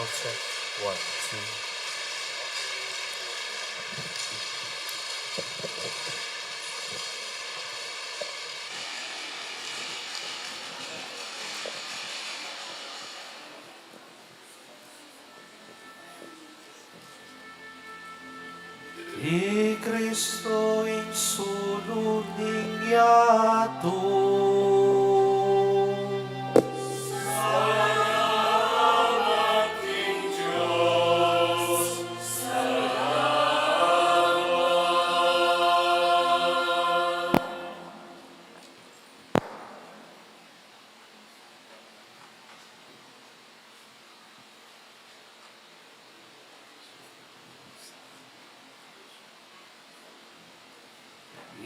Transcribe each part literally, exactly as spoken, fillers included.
Check, one, two. I Kristo ing sulu ning yatu. Salamat king Dios. Salamat.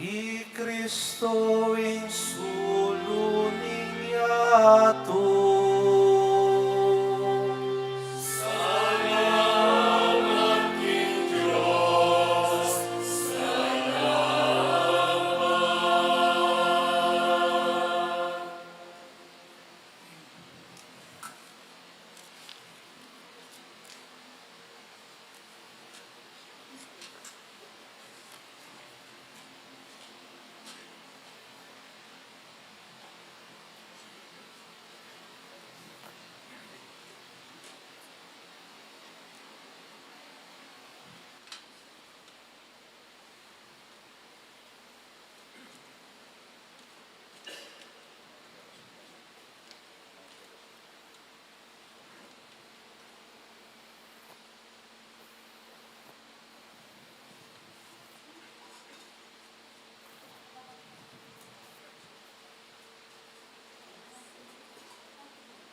I Kristo ing sulu ning yatu. Salamat king Dios. Salamat.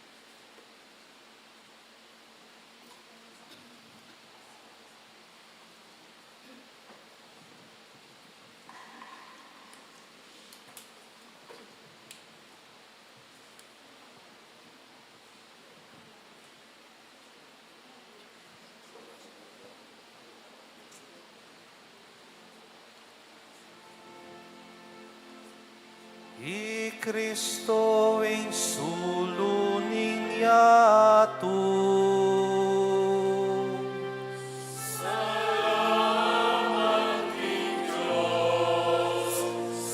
I Kristo ing sulu ning yatu. Salamat king Dios.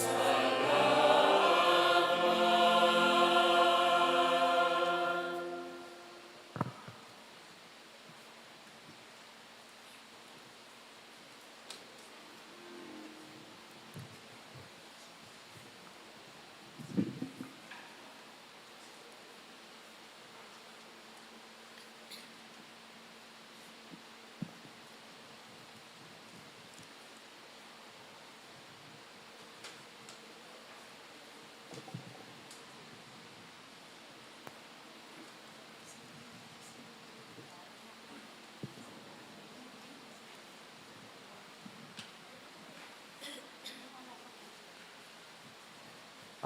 Salamat.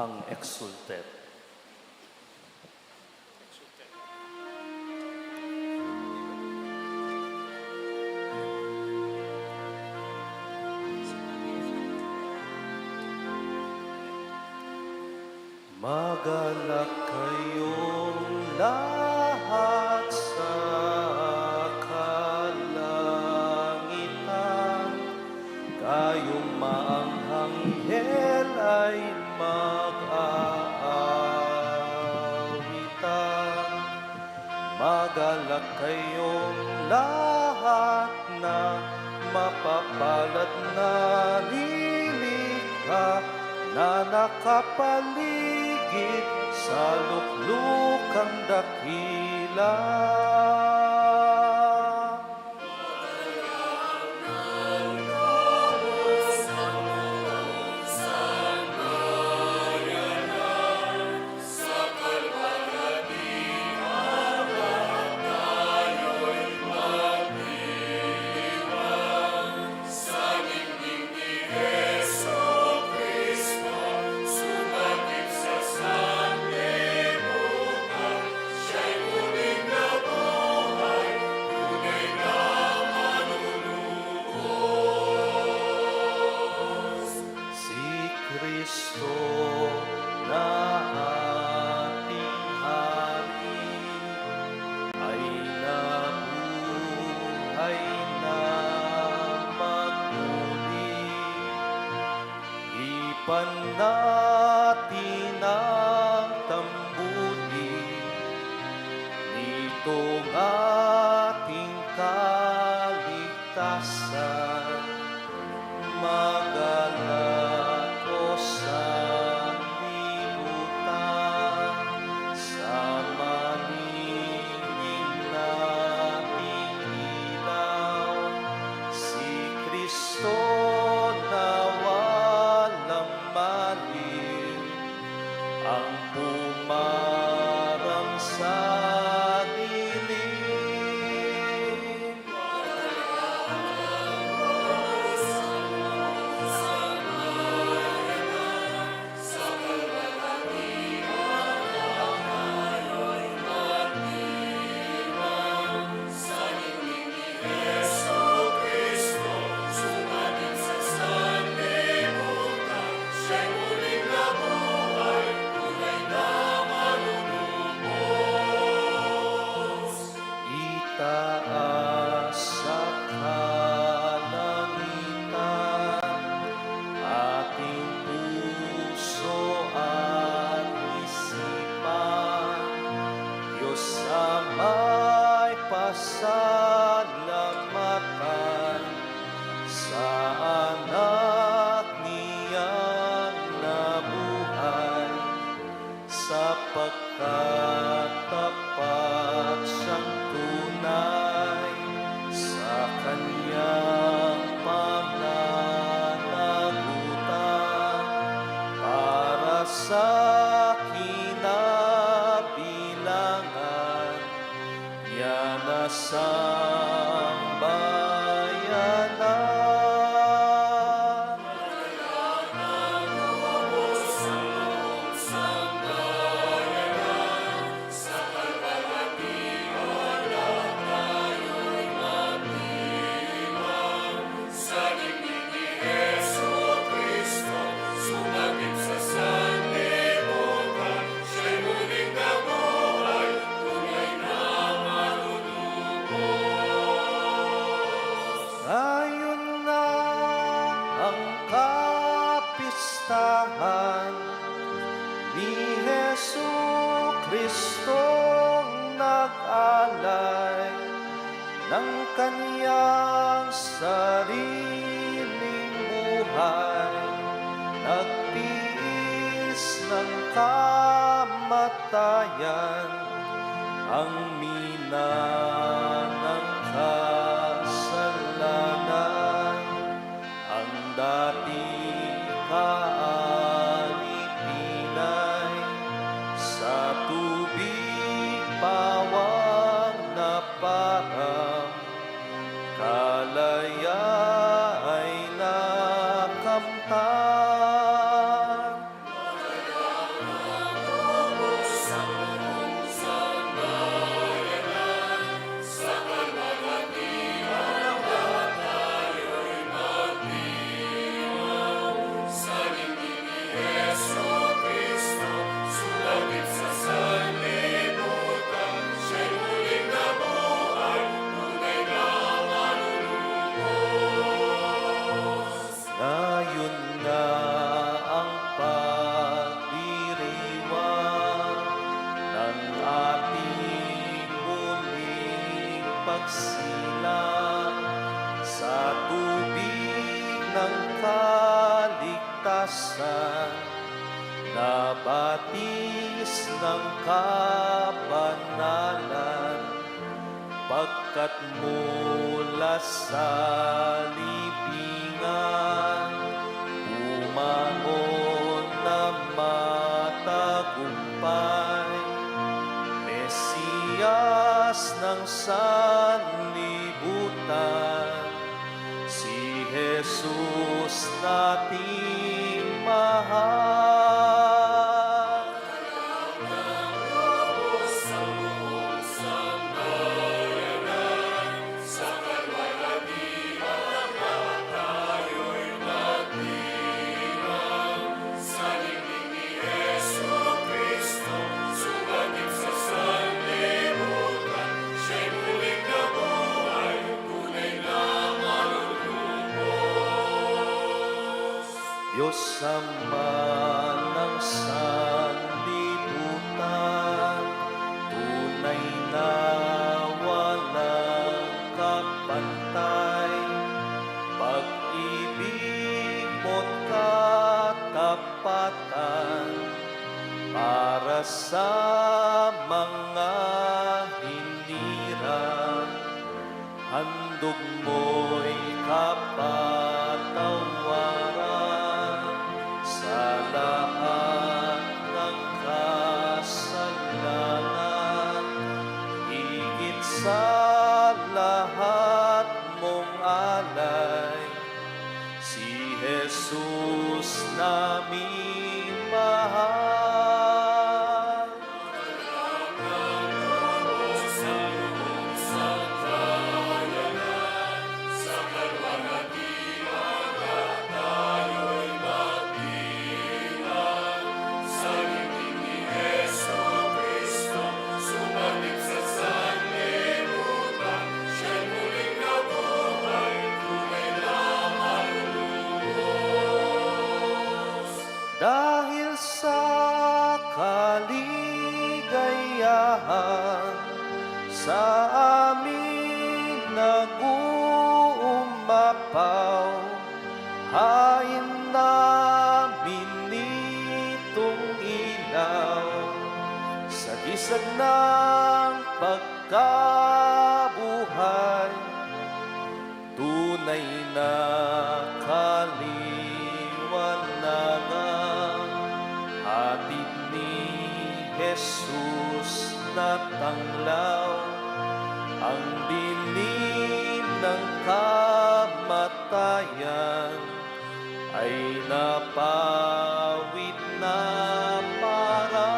Ang Exsultet. Magalak kayong lahat sa kalangitan, kayong maanghel ay mag-aawitan. Magalak kayong lahat na mapapalad na nilikha na nakapaligid sa luklukang dakila. Ban natin nang tambuli nitong ating kaligtasan. Magalak o sanlibutan, sa maningin nating ilaw, si Kristo na walang maliw, ang pumarang sa dilim. Itaas sa kalangitan ating puso at isipan, Diyos Ama'y pasalamatan sa anak niyang nabuhay. Sapagkat tapat siyang tunay sa kanyang pananagutan, para sa kinabilangan niya na sambayanan. Ngayun na ang kapistahan ni Jesucristong nag-alay ng kanyang sariling buhay, nagtiis ng kamatayan, ang mina ng kasalanan, ang dati kaalipinay, sa tubig pawang naparam, kalayaan na kamtan. Ngayun na ang pagdiriwang ng ating muling pagsilang sa tubig ng kaligtasan, na batis ng kabanalan, pagkat mula sa libingan, bumangon na matagumpay, Mesiyas ng sanlibutan, si Jesus nating mahal. Dios Ama ng sanlibutan, tunay na walang kapantay, pag-ibig mo't katapatan para sa mga hinirang. Handog mo'y kapatawaran sa lahat ng kasalanan. Higit sa lahat mong alay, si Jesus naming mahal. Dahil sa kaligayahan sa aming nag-uumapaw, hain namin itong ilaw sa gisag ng pagkabuhay. Tunay na kaliwanagan, hatid ni Jesus na tanglaw, ang dilim ng kamatayan ay napawid na para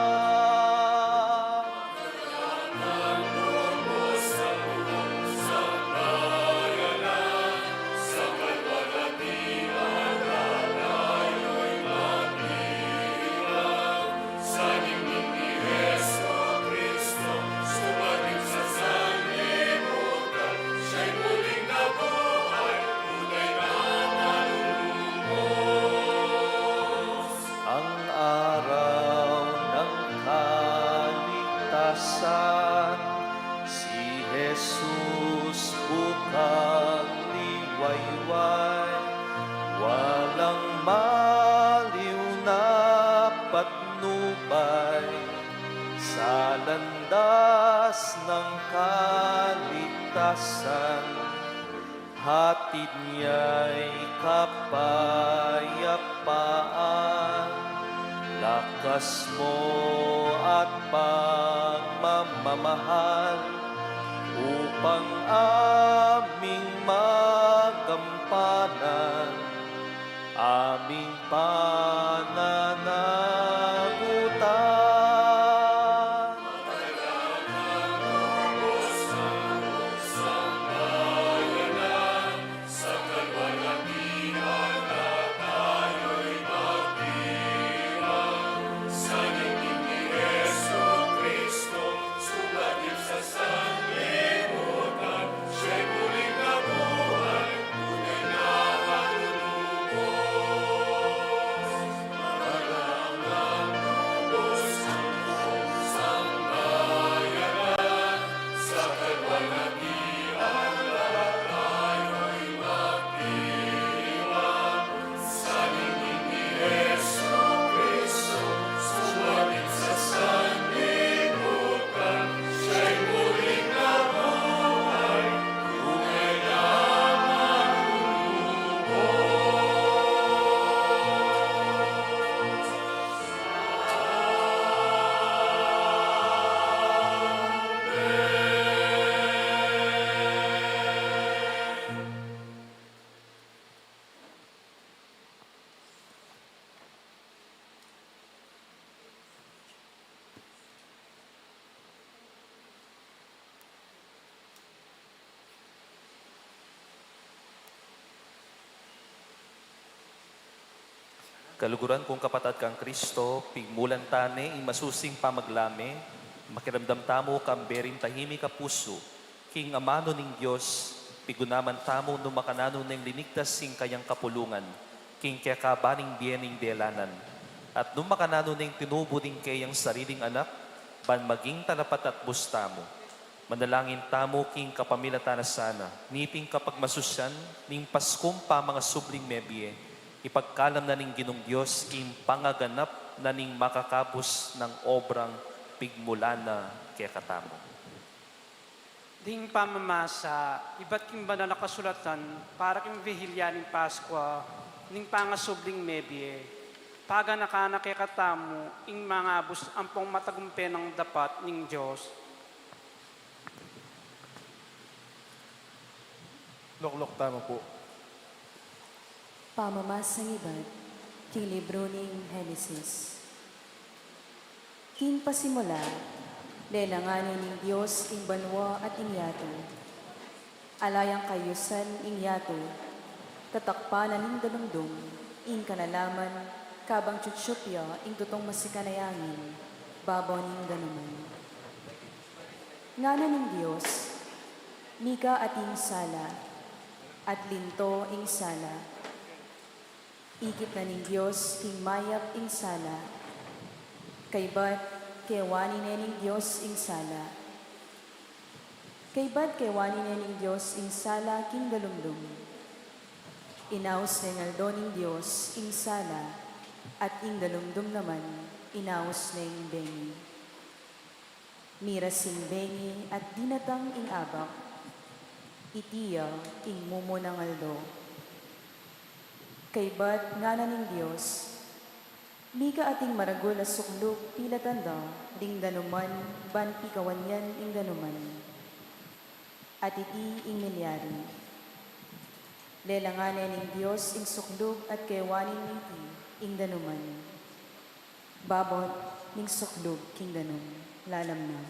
Ang araw ng kaligtasan, si Jesus bukang liwayway, walang maliw na patnubay sa landas ng kaligtasan. Hatid niya'y kapayapaan, lakas mo at pagmamahal, upang aming magampanan aming pananagutan. Kaluguran kung kapatad kang Kristo, pigmulan tane ing masusing pamaglame, makiramdam tamu kambe ring tahimik a pusu, king amanu ning Dios, pigunaman tamu nung makananu neng linigtas ing kayang kapulungan, king kekaban ning bie ning delanan. At nung makananu neng tinubu ding keyang sariling anak, ban maging talapatatbus tamu. Manalangin tamu king kapamilatan na sana, niting kapagmasusyan, ning Paskung pamangasubling mebie, ipagkalam na ning Ginung Dios ing pangaganap na ning makakabus nang obrang pigmulan na kekatamu. Ding pamamasa, ibat king banal a kasulatan, para king Bihilia ning Paskwa, ning pangasubling mebie, paganakan na kekatamu, ing mangabus ampong matagumpe nang dapat ning Dios. Lukluk tamu pu. Pamamasang ibat king libru ning Henesis. King pasimula, lelangan ne ning Dios ing banua at ing yatu. Ala yang kayusan ing yatu, tatakpan na ning dalumdum ing kalalaman, kabang tsutsupya ing tutung masikan a angin, babo ning danuman. Ngana ning Dios, mika ating sala, at linto ing sala. Ikit na ning Dios king mayap ing sala, kaybat kewani ne ning Dios ing sala. Kaybat kewani ne ning Dios ing sala king dalumdum. Inaus neng aldo ning Dios ing sala, at ing dalumdum naman inaus neng bengi. Miras ing bengi at dinatang ing abak, iti ya ing mumunang aldo. Kaybat ngana ning Dios, mika ating maragul a suklub pilatan da ding danuman ban pikawan yan ing danuman. At iti ing milyari. Lelangan ne ning Dios ing suklub at kewani ne iti ing danuman. Babot ning suklub king danum, lalam na.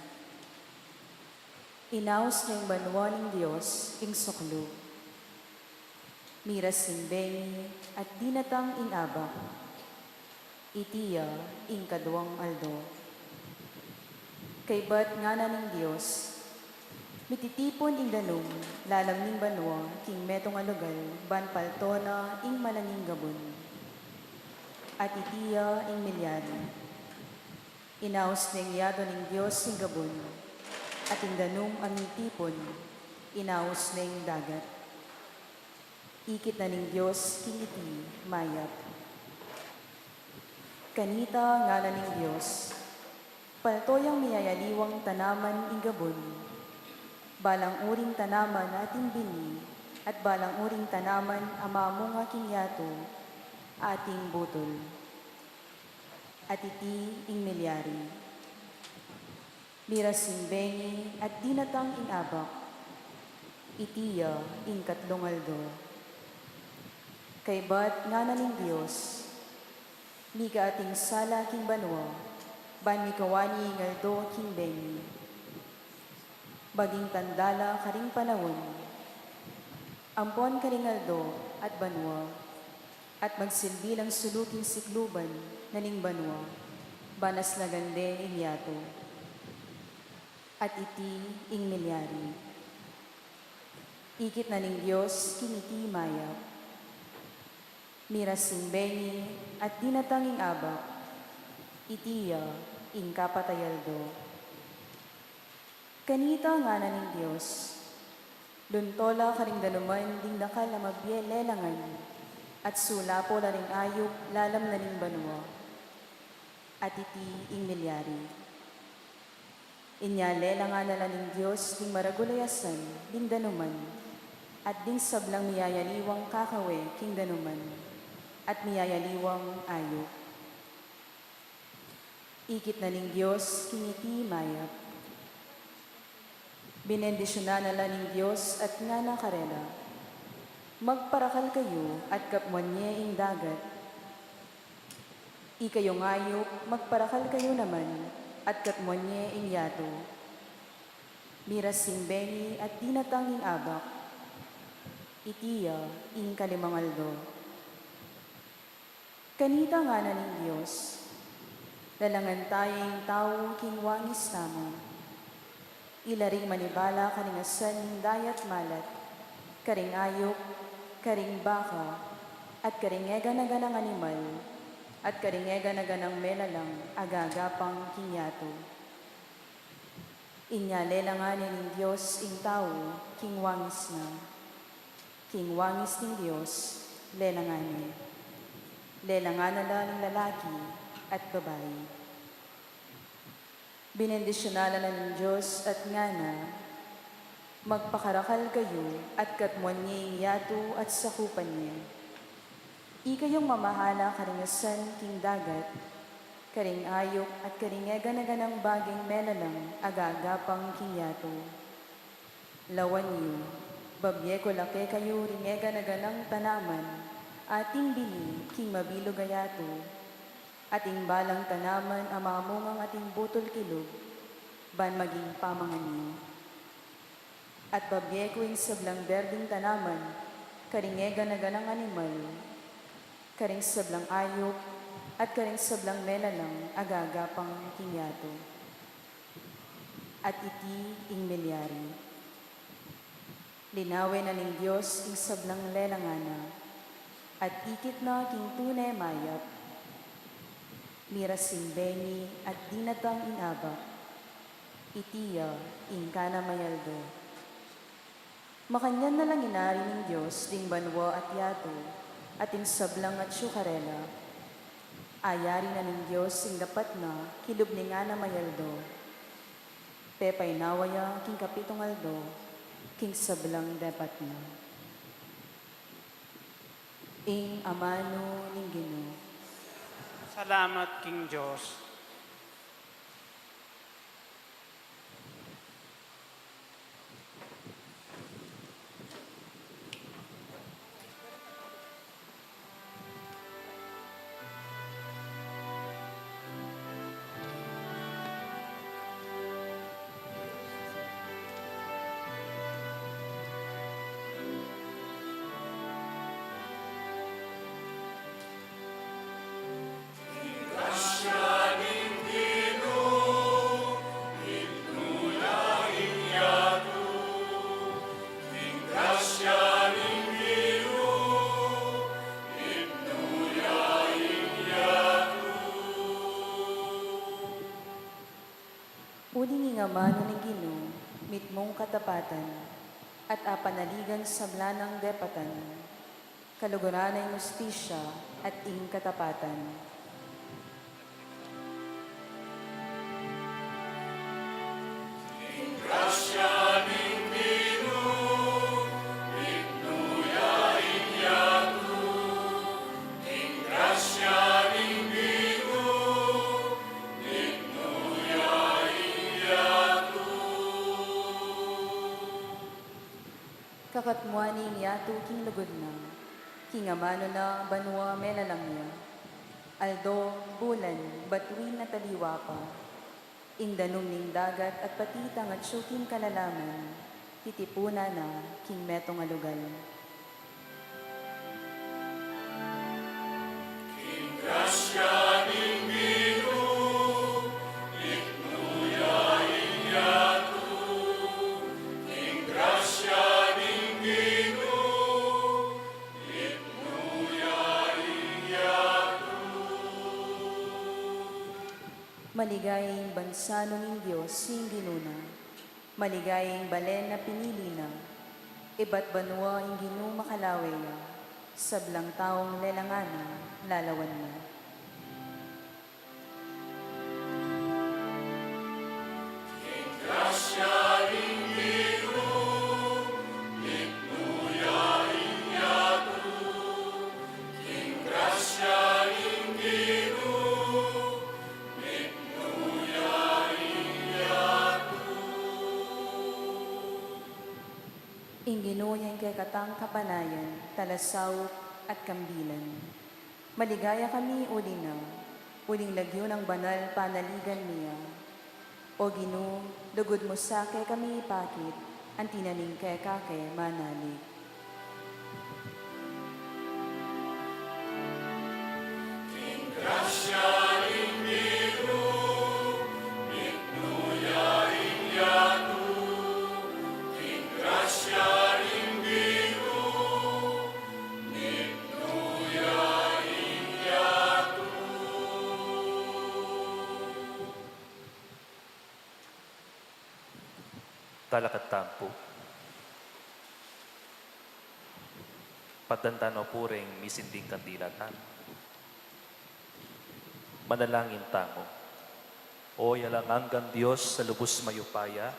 Inaus neng banua ning Dios ing suklub. Miras ing bengi at dinatang ing abak. Iti ya ing kaduang aldo. Kaybat ngana ning Dios, mititipun ing danum lalam ning banua king metung a lugal ban palto na ing malanging gabun. At iti ya ing milyari. Inaus neng yatu ning Dios ing gabun, at ing danum a mitipun, inaus neng dagat. Ikit na ning Dios king iti mayap. Kanita ngana ning Dios, palto yang miyayaliwang tanaman ing gabun, balang uring tanaman ating bini, at balang uring tanaman a mamunga king yatu ating butul. At iti ing milyari. Miras ing bengi at dinatang ing abak. Iti ya ing katlung aldo. Kaybat ngana ning Dios, mika ating sala king banua, ban mikawani ing aldo king bengi. Maging tanda la karing panaun, ampon karing aldo at banua, at magsilbi lang sulu king sikluban na ning banua, ban aslagan de ing yatu. At iti ing milyari. Ikit na ning Dios king iti mayap. Miras ing bengi at dinatang ing abak. Iti ya ing kapat a aldo. Kanita ngana ning Dios, lunto la karing danuman ding dakal a mabie lelangan, at sulapo la ring ayup lalam na ning banua. At iti ing milyari. Inya lelangan na la ning Dios ding maragul a yasan ding danuman, at ding sablang miyayaliwang kakawe king danuman, at miyayaliwang ayup. Ikit na ning Dios king iti mayap. Binendisyunan na la ning Dios at ngana karela, magparakal kayu at kapmuan ye ing dagat. Ikayung ayup, magparakal kayu naman at kapmuan ye ing yatu. Miras ing bengi at dinatang ing abak. Iti ya ing kalimang aldo. Kanita ngana ning Dios, lalangan ta ya ing tau king wangis tamu. Ila ring manibala karing asan ning dayat malat, karing ayup, karing baka, at karing eganaganang animal, at karing eganaganang melalang a gagapang king yatu. Inya lelangan ne ning Dios ing tau king wangis na. King wangis ning Dios lelangan ne. Lelangan na la ning lalaki at babai. Binendisyunan la ning Dios at ngana, "Magpakarakal kayu at katmuan ye ing yatu at sakupan ye. Ikayung mamahala karing asan king dagat, karing ayup at karing eganaganang baging melalang a gagapang king yatu. Lawan yu, babie ku la kekayu ring eganaganang tanaman ating bini king mabilug a yatu, at ing balang tanaman a mamungang ating butul kilub, ban maging pamangan yu. At babie ku ing sablang berding tanaman karing eganaganang animal, karing sablang ayup, at karing sablang melalang a gagapang king yatu." At iti ing milyari. Linawe na ning Dios ing sablang lelangan na, at ikit na king tune mayap. Miras ing beni at dinatang ing abak. Iti ya ing kanamayaldo. Makanyan na lang inari ning Dios ding banua at yatu, at ing sablang atyu karela. Ayari na ning Dios ing dapat na kilub ning kanamayaldo. Pepainawa ya king kapitung aldo, king sablang depat na. Ing amanu ning Ginu. Salamat king Dios. Uling ing amanu ning Ginu mitmung katapatan, at apanaligan sabla nang depatan. Kaluguran na ing hustisya at ing katapatan. Ing grasya ning Ginu, mitmu ya ing yatu. Ing grasya ning Ginu, mitmu ya ing yatu. Kakatmuan ne ing yatu king lugud na, king amanu na banua melalang ya. Aldo, bulan, batuin at aliwa pa. Ing danum ning dagat at pati itang atyu king kalalaman, titipunan na king metung a lugal. King grasya ning Ginu, mitmu ya ing yatu. King grasya ning Ginu, mitmu ya ing yatu. Maligaya ing bansa nung ing Dios ing Ginu na. Maligaya ing balen a pinili na. Ibat banua ing Ginu makalawe ya. Sablang taung lelangan na, lalawan na. King grasya ning Ginu, mitmu ya ing yatu. King grasya ning Ginu, mitmu ya ing yatu. Ing Ginu ya ing kekatang kapanayan, talasaup at kambilan. Maligaya kami uli na, uling lagyu nang banal panaligan mi ya. O Ginu, lugud mu sa kekami ipakit anti na ning keka ke manalig. King grasya ning Ginu, mitmu ya ing yatu. King grasya ning Ginu, mitmu Talakad tamu pu. Paddan tana pu ring misinding kandila tamu. Manalangin tamu. O alang anggang Dios a lubus mayupaya,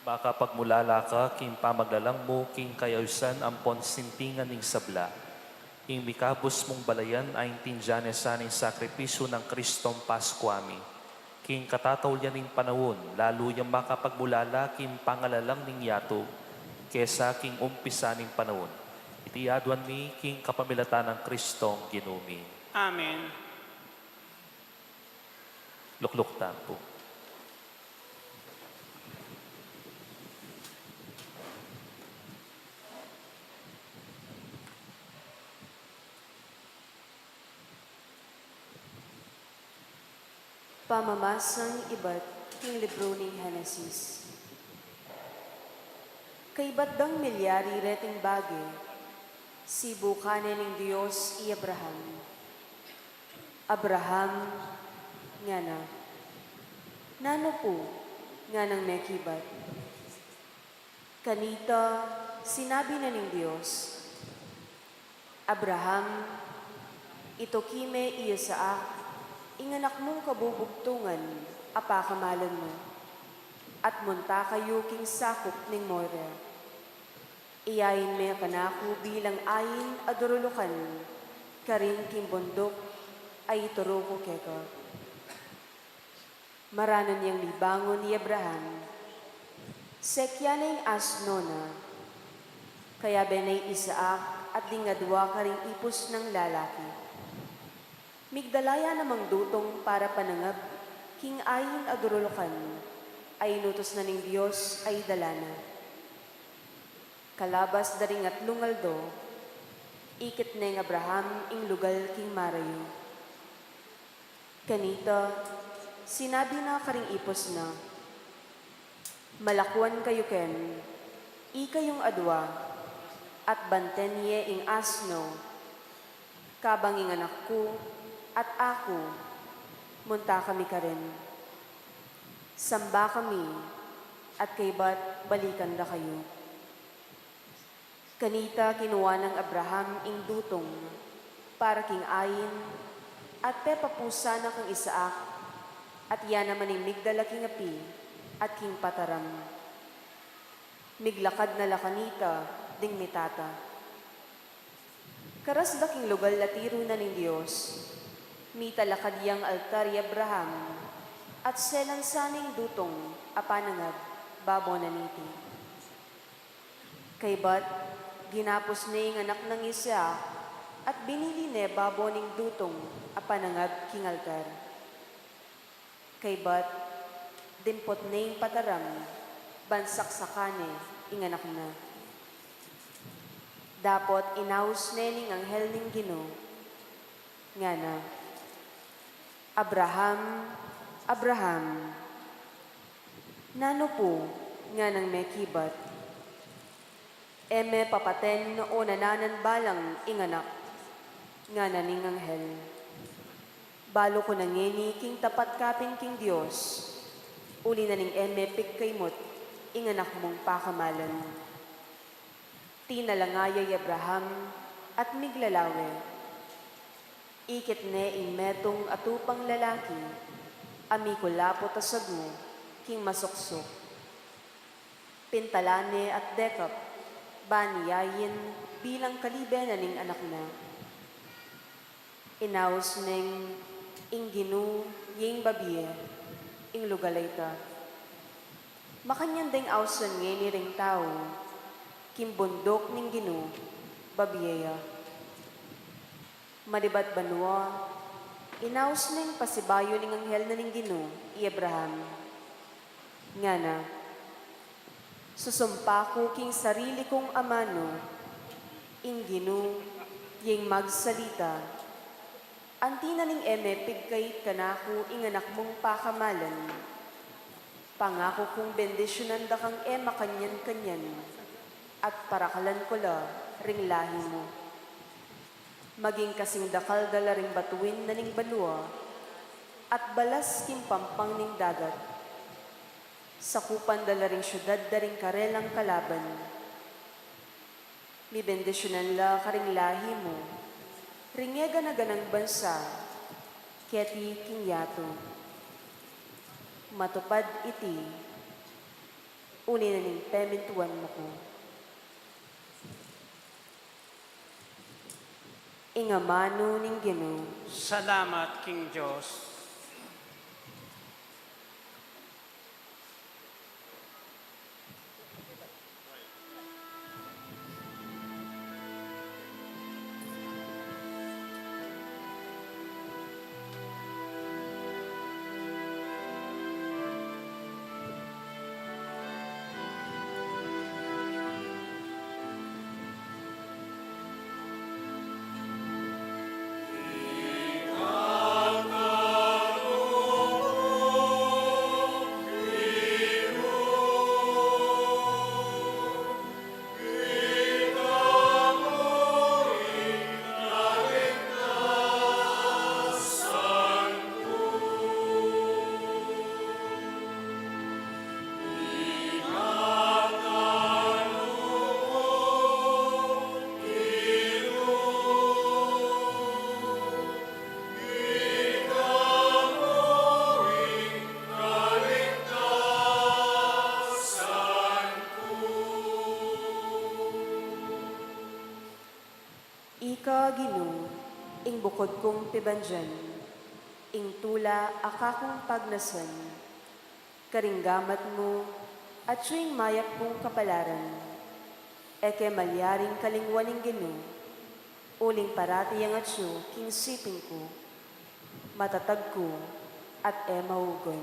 makapagmulala ka king pamaglalang mu king kayayusan ampon sintingan ning sabla. Ing mikabus mung balayan a intindian ne sa ning sakripisyu nang Kristong Paskwa mi. King katataulian ning panaun, lalu yang makapagmulala king pangalalang ning yatu, kesa king umpisa ning panaun. Iti aduan mi king kapamilatan nang Kristong Ginu mi. Amen. Lukluk tamu pu. Pamamasang ibat king libru ning Henesis. Kaibat dang milyari reting bage, sibukan ne ning Dios i Abraham. "Abraham," ngana. "Nanu pu?" nganang mekibat. Kanita, sinabi na ning Dios, "Abraham, ituki me i Isaac, ing anak mung kabubugtungan a pakamalan mu, at munta kayu king sakup ning Moria. Iyain me kanaku bilang ain a durulukan karin king bunduk a ituru ku keka." Maranun yang mibangun i Abraham, sekyan ne ing asno na, kayabe ne i Isaac at ding adua karing ipus nang lalaki. Migdala ya namang dutung para panangab king ain a durulukan a inutus na ning Dios a idala na. Kalabas da ring atlung aldo, ikit neng Abraham ing lugal king marayu. Kanita, sinabi na karing ipus na, "Malakuan kayu ken, ikayung adua, at banten ye ing asno, kabang ing anak ku at aku, munta kami karin. Samba kami, at kaibat balikan da kayu." Kanita, kinua nang Abraham ing dutung para king ain, at pepapusan na kang Isaac, at ya naman ing migdala king api at king pataram. Miglakad na la kanita ding mitata. Karas da king lugal a tiru na ning Dios, mitalakad yang altar i Abraham, at selan sa ning dutung a panangab babo na niti. Kaybat, ginapus ne ing anak nang Isaac, at binili ne babo ning dutung a panangab king altar. Kaybat, dimput ne ing pataram, ban saksakan ne ing anak na. Dapot inaus ne ning anghel ning Ginu, ngana, "Abraham, Abraham." "Nanu pu?" nganang mekibat. "E me papaten o nananan balang ing anak," ngana ning anghel. "Balu ku na ngeni king tapat kapin king Dios, uli na ning e me pigkaimut ing anak mung pakamalan." Tinalanga ya i Abraham at miglalawe. Ikit ne ing metung a tupang lalaki a mikulaput a sagu king masuksuk. Pintalan ne at dekap ban iyain bilang kalibe na ning anak na. Inaus neng "Ing Ginu ya ing babie" ing lugal a ita. Makanyan deng ausan ngeni ring tau, "King bunduk ning Ginu babie ya." Malibat banua, inaus neng pasibayu ning anghel na ning Ginu i Abraham. Ngana, "Susumpa ku king sarili kung amanu, ing Ginu ya ing magsalita, anti na ning e me pigkait kanaku ing anak mung pakamalan, pangaku kung bendisyunan da kang e makanyan-kanyan, at parakalan ku la ring lahi mu. Maging kasing dakal da la ring batuin na ning banua, at balas king pampang ning dagat. Sakupan da la ring siudad da ring karelang kalaban. Mibendisyunan la karing lahi mu ring e gana-ganang bansa, keti king yatu. Matupad iti, uli na ning pemintuan mu ku. Ing amanu ning Ginu. Salamat king Dios. Ika, Ginu, ing bukud kung pibandian, ing tula a kakung pagnasan, karing gamat mu, atyu ing mayap kung kapalaran. E ke malyaring kalingwan ing Ginu, uling parati yang atyu king siping ku, matatag ku, at e maugun.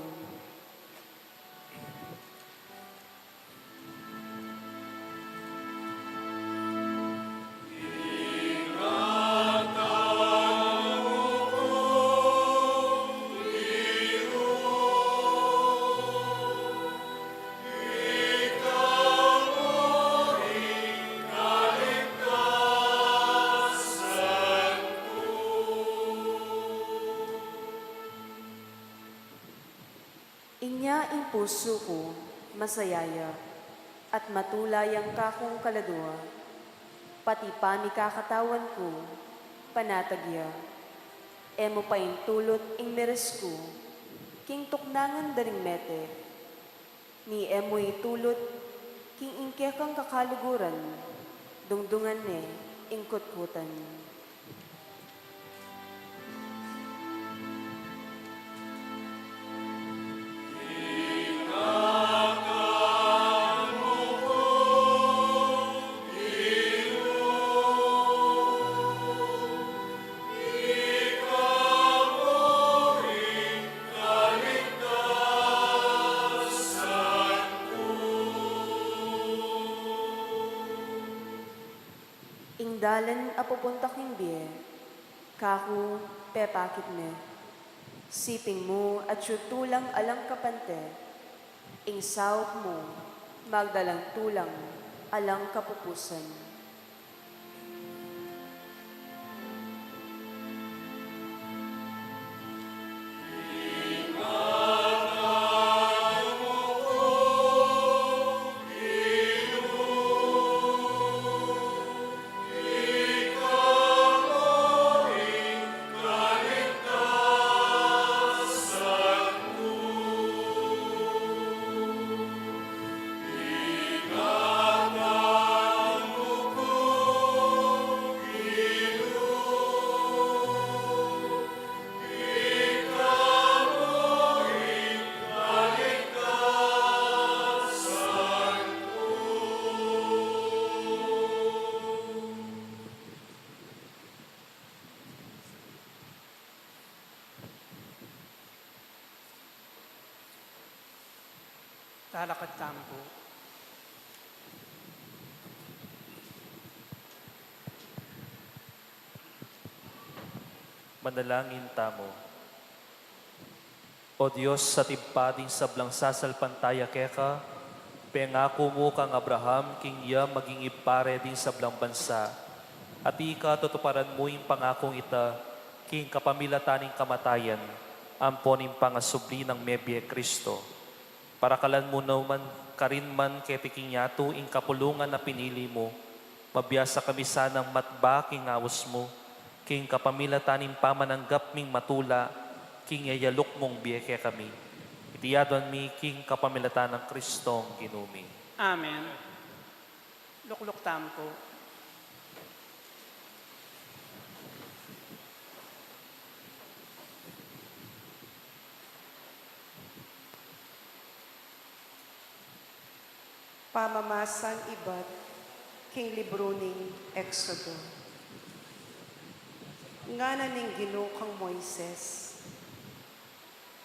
Inya ing pusu ku, masaya ya, at matula yang kakung kaladua, pati pamikakatawan ku, panatag ya. E mu pa intulut ing meres ku, king tuknangan da ring mete, ni e mu itulut, king ing kekang kakaluguran, dungdungan ne ing kutkutan. Ing dalan a pupunta king bie, kaku pepakit ne. Siping mu atyu tulang alang kapante, ing saup mu magdalang tulang alang kapupusan. Talakad tamu pu. Manalangin tamu. O Dios, a tibpa ding sablang sasalpantaya keka, pengaku mu kang Abraham king iya maging ibpa re ding sablang bansa, at ika tutuparan mu ing pangakung ita king kapamilatan ning kamatayan ampo ning pangasubli nang mebie Kristo. Parakalan mu naman karin man keti king yatu ing kapulungan a pinili mu, pabiasa kami sanang matba king aus mu, king kapamilatan ning pamananggap ming matula king yayaluk mung bie kekami. Iti aduan mi king kapamilatan nang Kristong Ginu mi. Amen. Lukluk tamu pu. Pamamasang ibat king libru ning Exodo. Ngana ning Ginu kang Moises,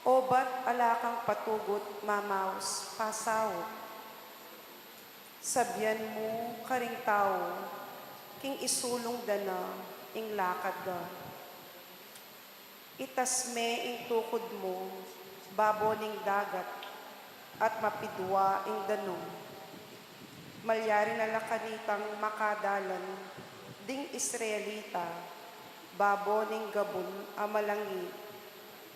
obat ala kang patugut mamaus pasaup. Sabian mu karing tau king isulung da na ing lakad da. Itas me ing tukud mu babo ning dagat at mapidua ing danum. Malyari na la kanitang makadalan ding Israelita babo ning gabun a malangi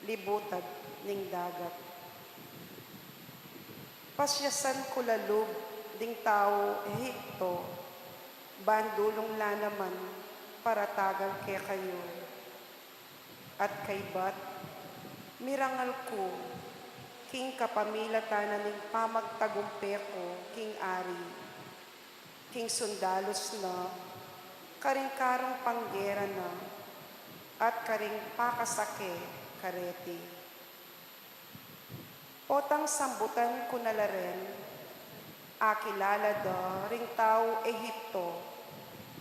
libutad ning dagat. Pasyasan ku la lub ding tau Ehipto, ban dulung la naman para tagal kekayu. At kaybat, mirangal ku king kapamilatan na ning pamagtagumpe ku king ari, king sundalus na, karing karung panggera na, at karing pakasake kareti. Potang sambutan ku na la ren, akilala da ring tau Ehipto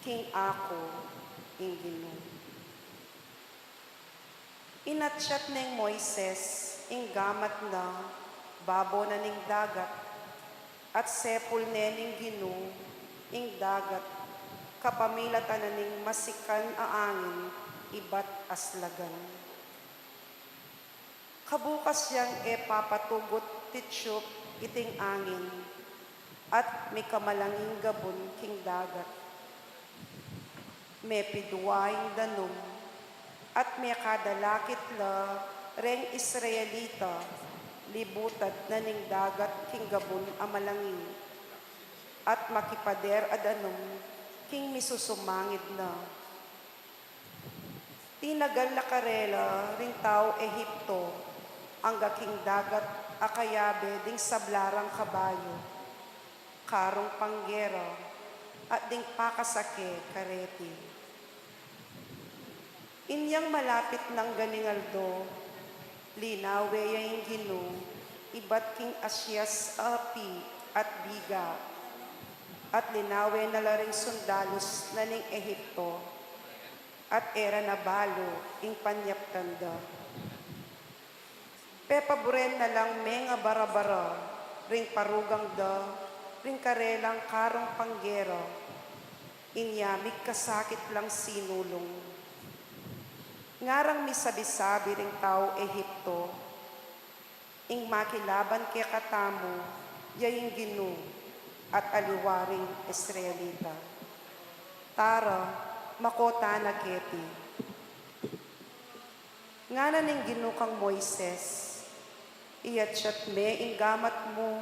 king aku ing Ginu. Inatyat neng Moises ing gamat na babo na ning dagat, at sepul ne ning Ginu ing dagat kapamilatan na ning masikan a angin ibat aslagan. Kabukas yang e papatugut titsyup iting angin, at mikamalanging gabun king dagat. Mepidua ing danum, at mekadalakit la reng Israelita libutad na ning dagat king gabun a malangi, at makipader a danum king misusumangid na. Tinagal la karela ring tau Ehipto angga king dagat a kayabe ding sabla rang kabayu, karung panggera, at ding pakasake kareti. Inyang malapit nang ganing aldo, linawe ya ing Ginu ibat king asyas a api at biga, at linawe na la ring sundalus na ning Ehipto, at e ra na balu ing panyaptan da. Pepaburen na lang mengabarabara ring parugang da ring karelang karung panggera, inya migkasakit lang sinulung. Ngarang misabi-sabi ring tau Ehipto, ing makilaban kekatamu ya ing Ginu at aliwa ring Israelita. Tara, mako tana keti. Ngana ning Ginu kang Moises, iyatyat me ing gamat mu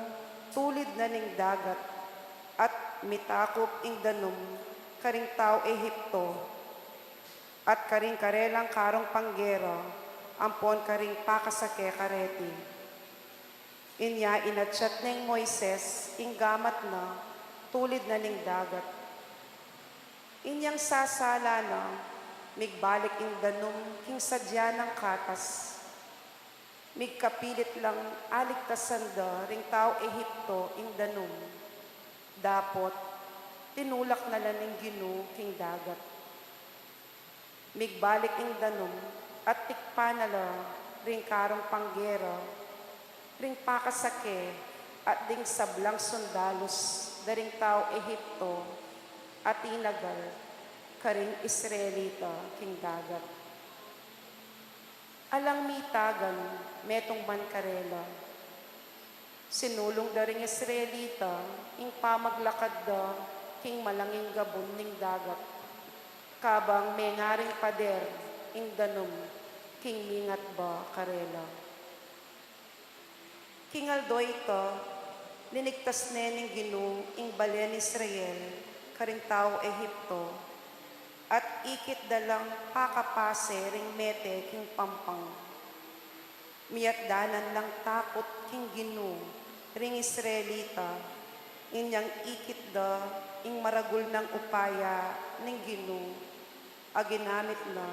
tulid na ning dagat, at mitakup ing danum karing tau Ehipto, at karing karelang karung panggera, ampon karing pakasake kareti. Inya inatyat neng Moises ing gamat na tulid na ning dagat. Inyang sasala na, migbalik ing danum king sadya nang katas. Migkapilit lang aligtasan da ring tau Ehipto ing danum. Dapot, tinulak na la ning Ginu king dagat. Migbalik ing danum at tikpan na la ring karung panggera, ring pakasake, at ding sablang sundalus da ring tau Ehipto a tinagal karing Israelita king dagat. Alang mitagan, metung man karela. Sinulung da ring Israelita ing pamaglakad da king malanging gabun ning dagat, kabang mengaring pader ing danum king mingatba karela. King aldo ita, linigtas ne ning Ginu ing balen Israel karing tau Ehipto, at ikit da lang pakapase ring mete king pampang. Miyatdanan lang takut king Ginu ring Israelita, inyang ikit da ing maragul nang upaya ning Ginu a ginamit na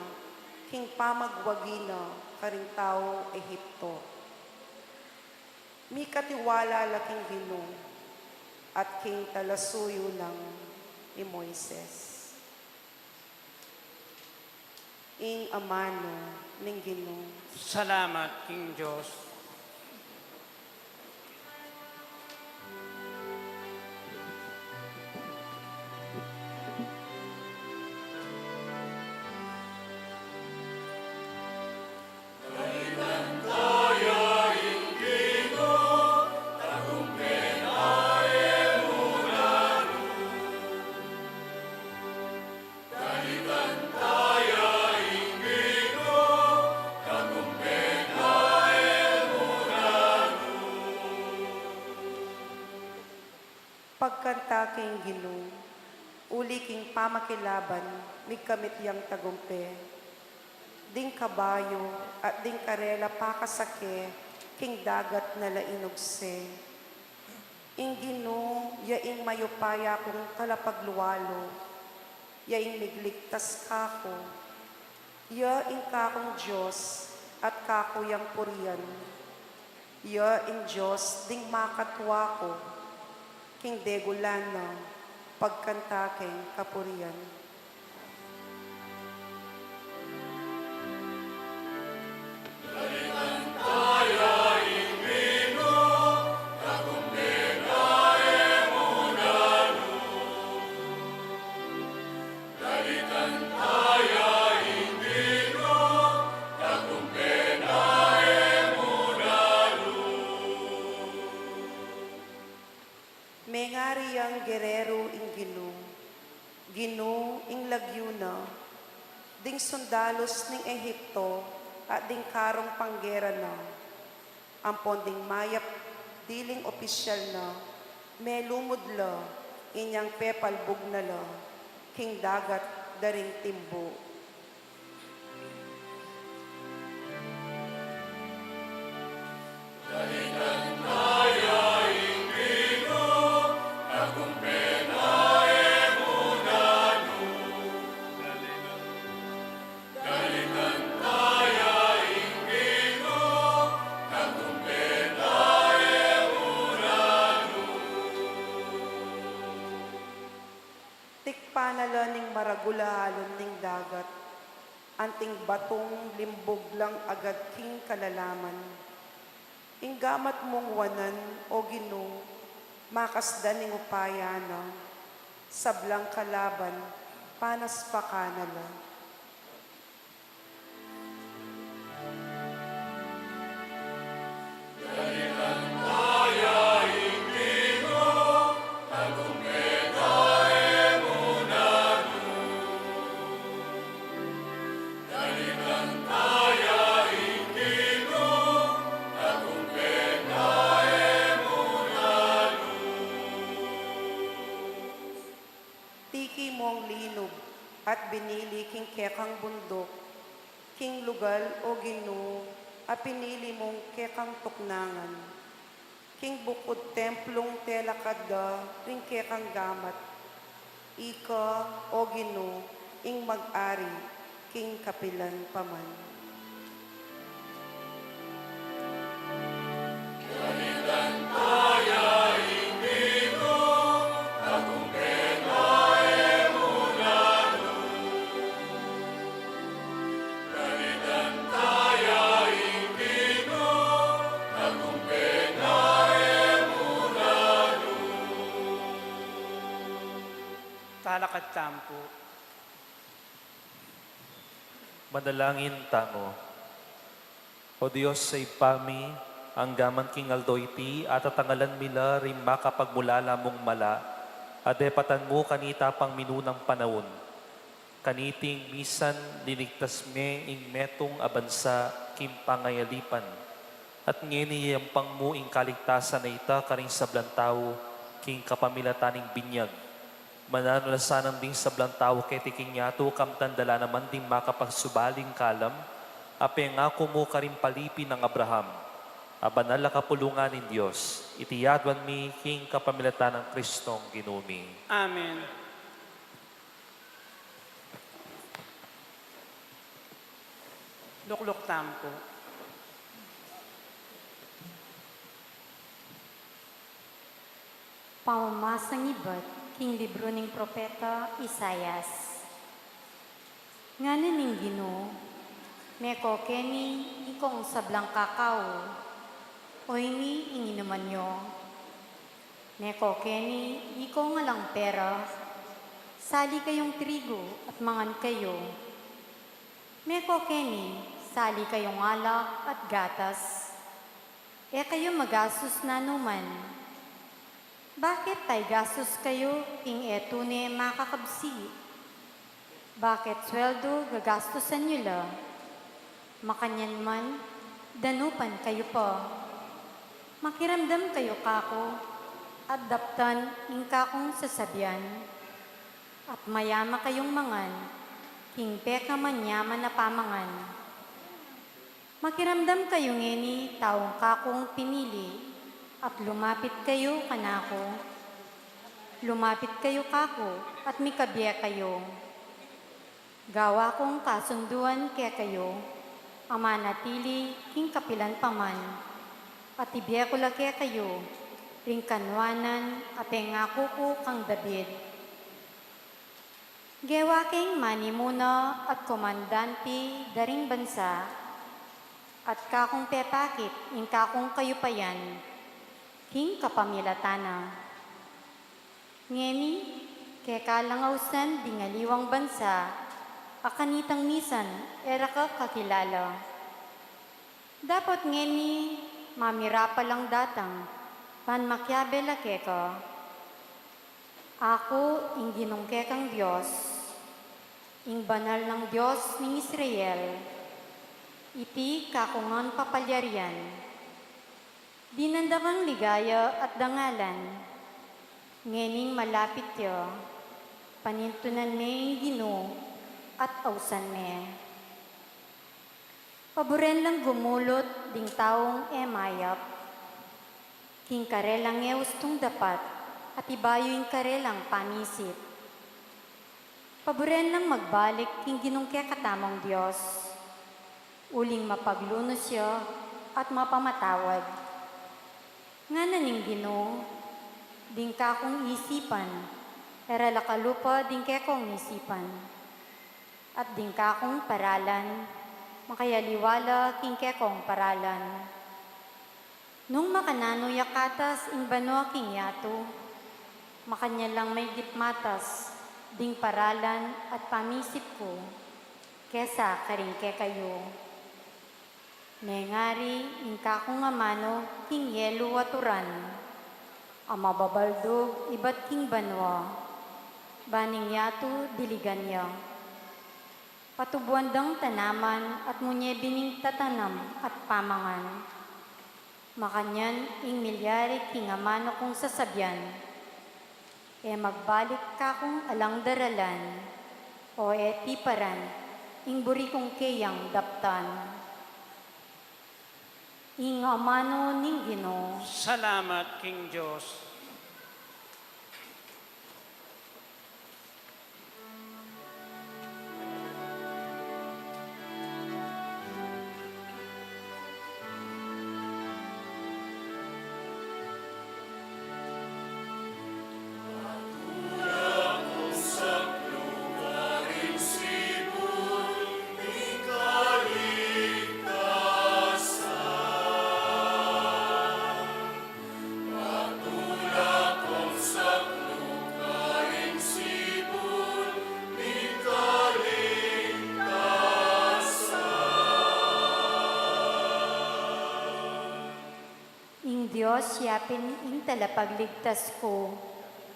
king pamagwagi na karing tau Ehipto. Mikatiwala la king Ginu at king talasuyu nang i Moises. Ing amanu ning Ginu. Salamat king Dios. Pagkanta king Ginu, uli king pamakilaban, migkamit yang tagumpe. Ding kabayu at ding karela pakasake king dagat na la inugse. Ing Ginu ya ing mayupaya kung talapagluwalu, ya ing migligtas kaku, ya ing kakung Dios at kaku yang purian, ya ing Dios ding makatua ku, king degulan na pagkanta keng kapurian. Mengari yang gereru ing Ginu, Ginu ing lagyu na, ding sundalus ning Ehipto at ding karung panggera na, ampon ding mayap diling opisyal na, melumud la, inyang pepalbug na la king dagat da ring timbu. Tikpan na la ning maragul a alon ning dagat, anting batung limbug lang agad king kalalaman. Ing gamat mung wanan, O Ginu, makasdan ning upaya na, sablang kalaban, panaspakan na la. Tiki mung linub at binili king kekang bunduk, king lugal, O Ginu, a pinili mung kekang tuknangan. King bukud templung telakad da ring kekang gamat. Ika, O Ginu, ing mag-ari king kapilan pa man. Talakad tamu pu. Manalangin tamu. O Dios a Ibpa mi, anggaman king aldo iti, atatangalan mi la ring makapagmulala mung mala, a depatan mu kanita pang minunang panaun. Kaniting misan linigtas me ing metung a bansa king pangayalipan. At ngeni yayampang mu ing kaligtasan a ita karing sablang tau king kapamilatan ning binyag. Mananu la sanang ding sablang tau keti king yatu kamtan da la naman ding makapagsubaling kalam a pengaku mu karing palipi nang Abraham, a banal a kapulungan ning Dios. Iti yaduan mi king kapamilatan nang Kristong Ginu mi. Amen. Lukluk tamu pu. Pamamasang ibat king libru ning propeta Isaias. Ngana ning Ginu, meko keni ikong sablang kakau, o ini ing inuman yo. Meko keni ikong alang pera, sali kayung trigu at mangan kayu. Meko keni, sali kayung alak at gatas. E kayu magastus nanuman. Bakit paigastus kayu king e tune makakabsi? Bakit sweldu gagastusan yu la? Makanyan man, danupan kayu pa. Makiramdam kayu kaku, at daptan ing kakung sasabian, at mayama kayung mangan king pekamanyaman a pamangan. Makiramdam kayu ngeni, taung kakung pinili, at lumapit kayu kanaku. Lumapit kayu kaku, at mikabie kayu. Gawa kung kasunduan kekayu a manatili king kapilan pa man, at ibie ku la kekayu ring kanuanan a pengaku ku kang David. Gewa keng manimuna at komandanti da ring bansa, at kakung pepakit ing kakung kayupayan king kapamilatan na. Ngeni, keka lang ausan ding aliwang bansa a kanitang misan e ra ka kakilala. Dapot ngeni, mamirapal lang datang ban makiabe la keka. Aku ing Ginung kekang Dios, ing Banal nang Dios ning Israel, iti kaku ngan papalyarian. Dinan da kang ligaya at dangalan, ngening malapit ya, panintunan me ing Ginu at ausan me. Paburen lang gumulut ding taung e mayap, king karelang e ustung dapat, at ibayu ing karelang pamisip. Paburen lang magbalik king Ginung kekatamung Dios, uling mapaglunus ya at mapamatawad. Ngana ning Ginu, ding kakung isipan, e ra la kalupa ding kekong isipan, at ding kakung paralan, makayaliwa la king kekong paralan. Nung makananu ya katas ing banua king yatu, makanyan lang maigit matas ding paralan at pamisip ku kesa karing kekayu. Mengari ing kakung amanu king yelu at uran, a mababaldug ibat king banua, ban ing yatu diligan ya. Patubuan dang tanaman at munye bining tatanam at pamangan. Makanyan ing milyari king amanu kung sasabian, e magbalik kakung alang daralan, o e tiparan ing buri kung keyang daptan. Ing amanu ning Ginu. Salamat king Dios. Ing Dios yapin ing talapagligtas ku,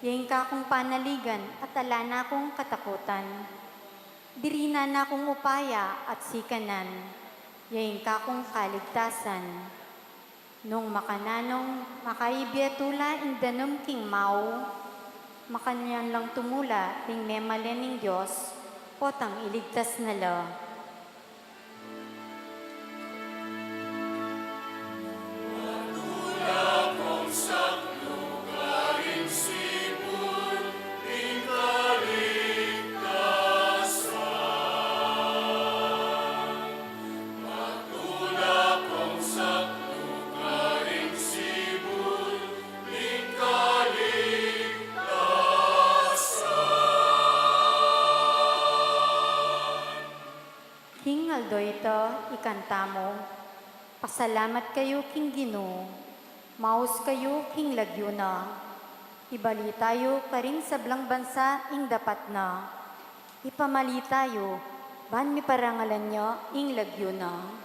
ya ing kakung panaligan at ala na kung katakutan. Dirinan na kung upaya at sikanan, ya ing kakung kaligtasan. Nung makananung makaibie tula ing danum king mau, makanyan lang tumula ring memalen ning Dios, potang iligtas na la. King aldo ita, ikanta mu, pasalamat kayu king Ginu, maus kayu king lagyu na. Ibalita yu karing sablang bansa ing dapat na. Ipamalita yu, ban miparangalan ya ing lagyu na.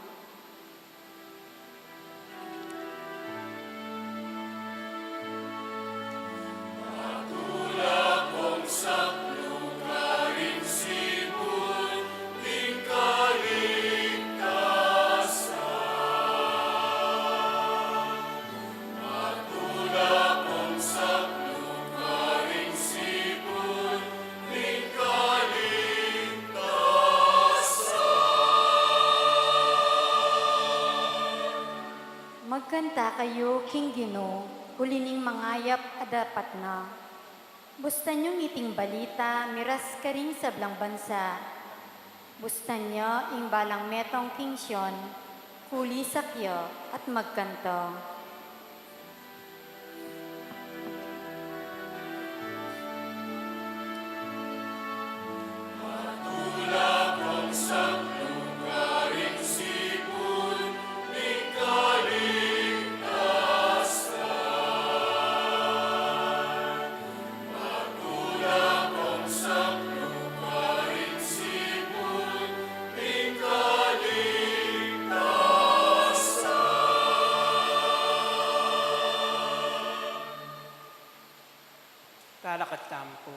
Magkanta kayu king Ginu, uli ning mangayap a dapat na. Bustan yung iting balita miras karing sablang bansa. Bustan ya ing balang metung king Sion, kulisak ya at magkanta. Talakad tamu pu.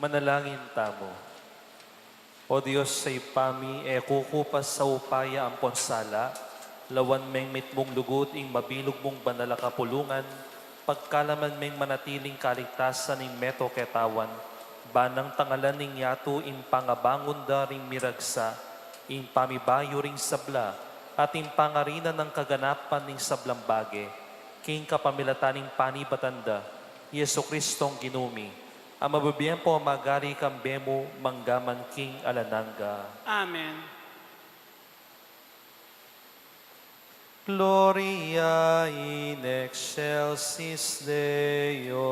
Manalangin tamu. O Dios a Ibpa mi, e ku kupas a upaya ampon sala, lawan meng mitmung lugud ing mabilug mung banal a kapulungan, pagkalaman meng manatiling kaligtasan ing meto ketawan, ban nang tangalan ning yatu ing pangabangun da ring miragsa, ing pamibayu ring sabla, at ing pangarinan nang kaganapan ning sablang bage, king kapamilatan ning panibatan da, Jesu-Cristong Ginu mi, a mabibie ampong magari kambe mu mangga man king alang angga. Amen. Gloria in excelsis Deo.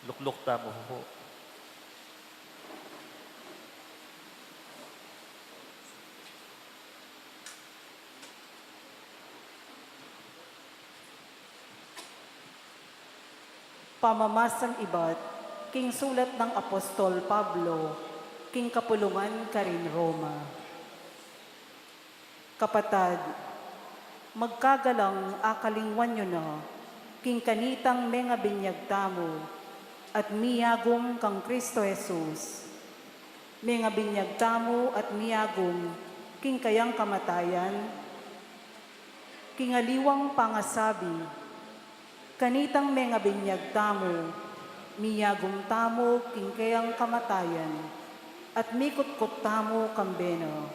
Lukluk tamu pu. Pamamasang ibat king sulat nang Apostol Pablo king kapulungan karin Roma. Kapatad, magkagalang akalingwan yu na king kanitang mengabinyag tamu at miyagum kang Kristo Jesus. Mengabinyag tamu at miyagum king kayang kamatayan, king aliwang pangasabi, kanitang mengabinyag tamu, miyagum tamu king kayang kamatayan, at mikutkut tamu kambe na.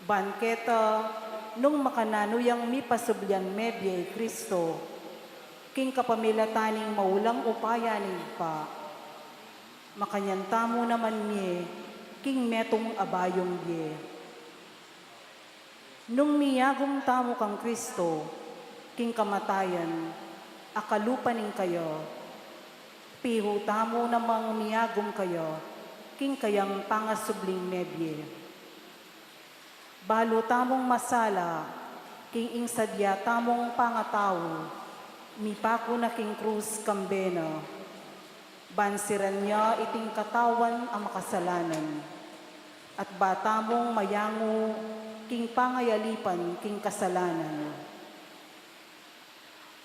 Ban keta, nung makananu yang mipasublian mebie i Kristo, king kapamilatan ning maulang upaya ning Ibpa, makanyan tamu naman mie king metung a bayung bie. Nung miyagum tamu kang Kristo king kamatayan a kalupa ning kaya, pihu tamu namang miyagum kaya king kayang pangasubling mebie. Balu tamung masala king ing sadya tamung pangatau, mipaku na king krus kambe na. Ban siran ya iting katawan a makasalanan, at ba tamung mayangu king pangayalipan king kasalanan.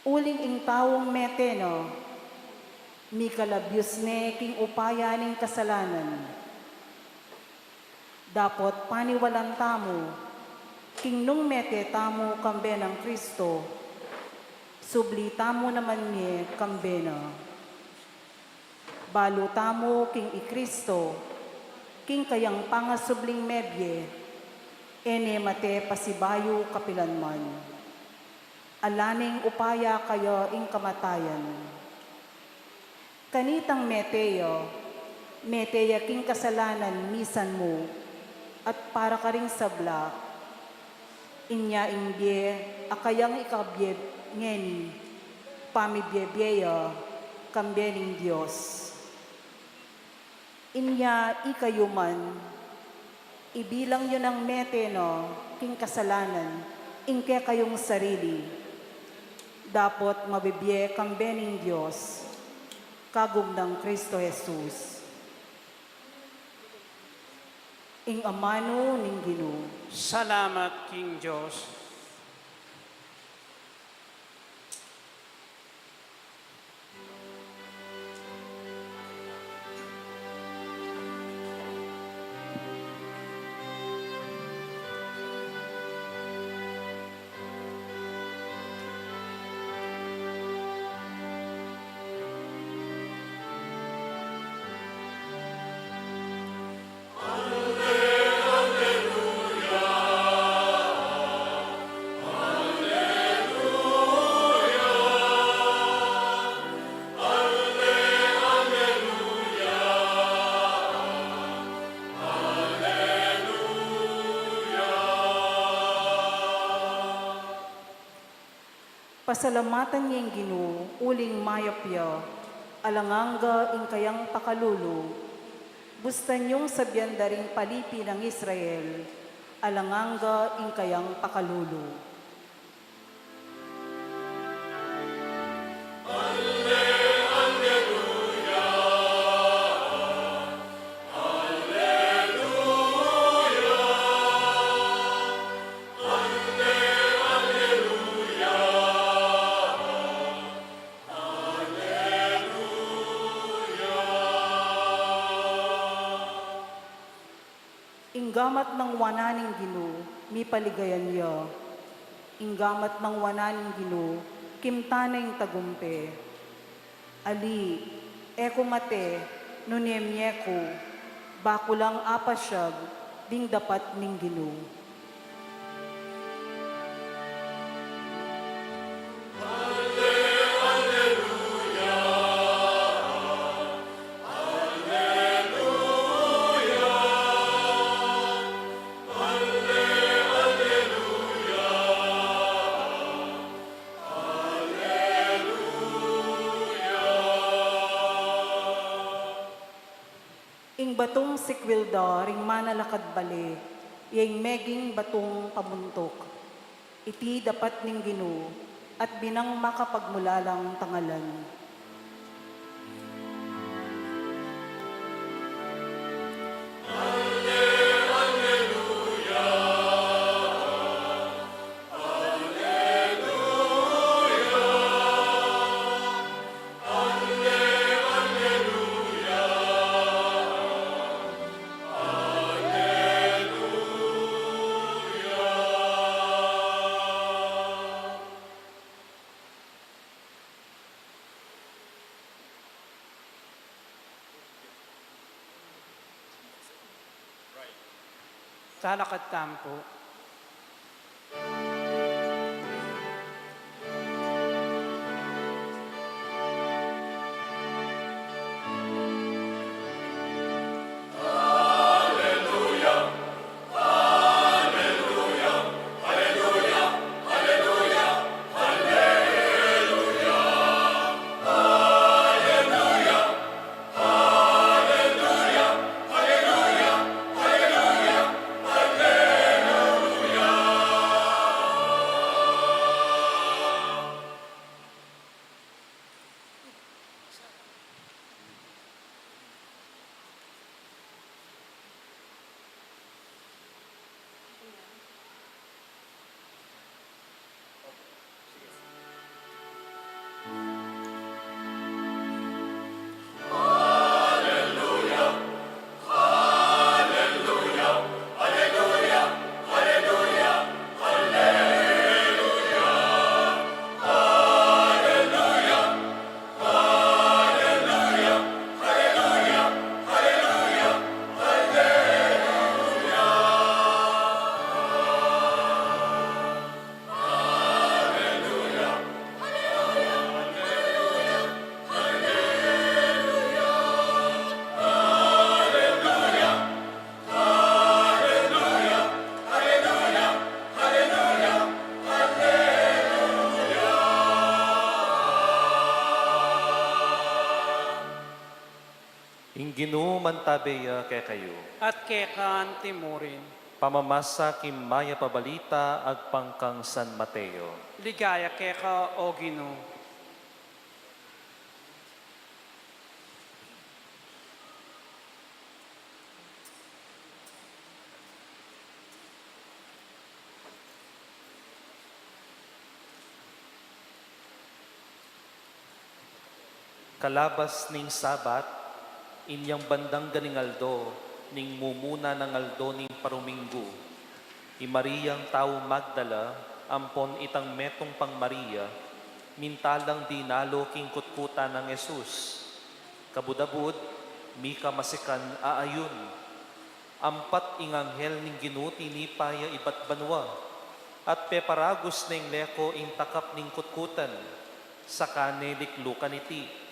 Uling ing taung mete na, mikalabius ne king upaya ning kasalanan. Dapot paniwalan tamu, king nung mete tamu kambe nang Kristo, subli tamu naman mie kambe na. Balu tamu king i Kristo, king kayang pangasubling mebie, e ne mate pasibayu kapilanman. Ala neng upaya kaya ing kamatayan. Kanitang mete ya, mete ya king kasalanan misan mu, at para karing sabla, inya ing bie a kayang ikabie ngeni, pamibie-bie ya kambe ning Dios. Inya ikayu man, ibilang yu nang mete na king kasalanan ing kekayung sarili, dapot mabibie kambe ning Dios kagum nang Kristo Jesus. Ing amanu ning Ginu. Salamat king Dios. Pasalamatan ye ing Ginu, uling mayap ya, alang angga ing kayang pakalulu. Bustan yung sabian da ring palipi nang Israel, alang angga ing kayang pakalulu. Ing gamat nang wanan ning Ginu, mipaligayan ya. Ing gamat nang wanan ning Ginu, kimtan na ing tagumpe. Ali, e ku mate, nune mie ku, ba ku lang apasiag ding dapat ning Ginu. Batung sikwil da ring manalakad bale, ya ing meging batung pamuntuk. Iti dapat ning Ginu, at binang makapagmulalang tangalan. Talakad tamu pu. Ing Ginu mantabe ya kekayu. At keka antimurin. Pamamasa king Mayap a Balita agpang kang San Mateo. Ligaya keka, O Ginu. Kalabas ning Sabat, inyang bandang ganing aldo, ning mumuna nang aldo ning paruminggu, i Mariang tau Magdala, ampon itang metung pang Maria, minta lang dinalu king kutkutan nang Jesus. Kabud-abud, mika masikan a ayun. Ampat ing anghel ning Ginu tinipa ya ibat banua, at peparagus neng leko ing takap ning kutkutan, saka ne liklukan iti.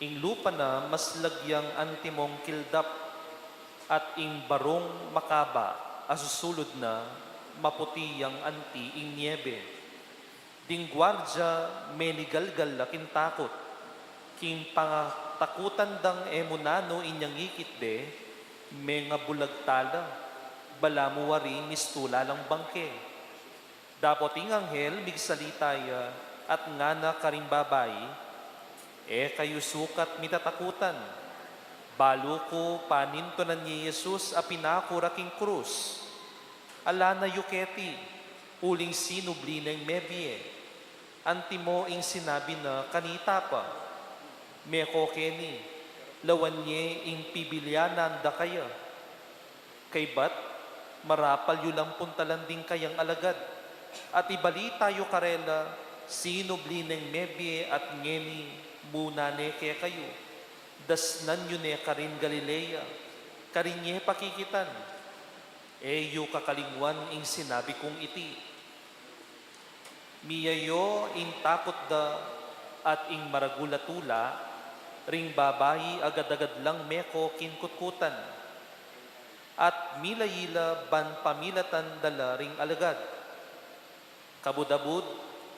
Ing lupa na maslag yang antimong kildap, at ing barung makaba a susulud na maputi yang anti ing niebe. Ding guardia menigalgal la king takut. King pangatakutan dang e mu nanu inyang ikit de, mengabulag tala, balamu wari mistula lang bangke. Dapot ing anghel migsalita ya at ngana karing babai, "E kayu sukat mitatakutan. Balu ku panintunan ye i Jesus a pinaku ra king krus. Ala na yu keti, uling sinubli neng mebie. Antimo ing sinabi na kanita pa, 'Meko keni, lawan ye ing pibilianan da kaya.' Kaybat, marapal yu lang puntalan ding kayang alagad, at ibalita yu karela, sinubli neng mebie at ngeni muna ne kekayu. Dasnan yu ne karin Galilea, karin ye pakikitan. E yu kakalingwan ing sinabi kung iti." Miyayo ing takut da at ing maragul a tula, ring babai agad-agad lang meko king kutkutan. At milayi la ban pamilatan da la ring alagad. Kabud-abud,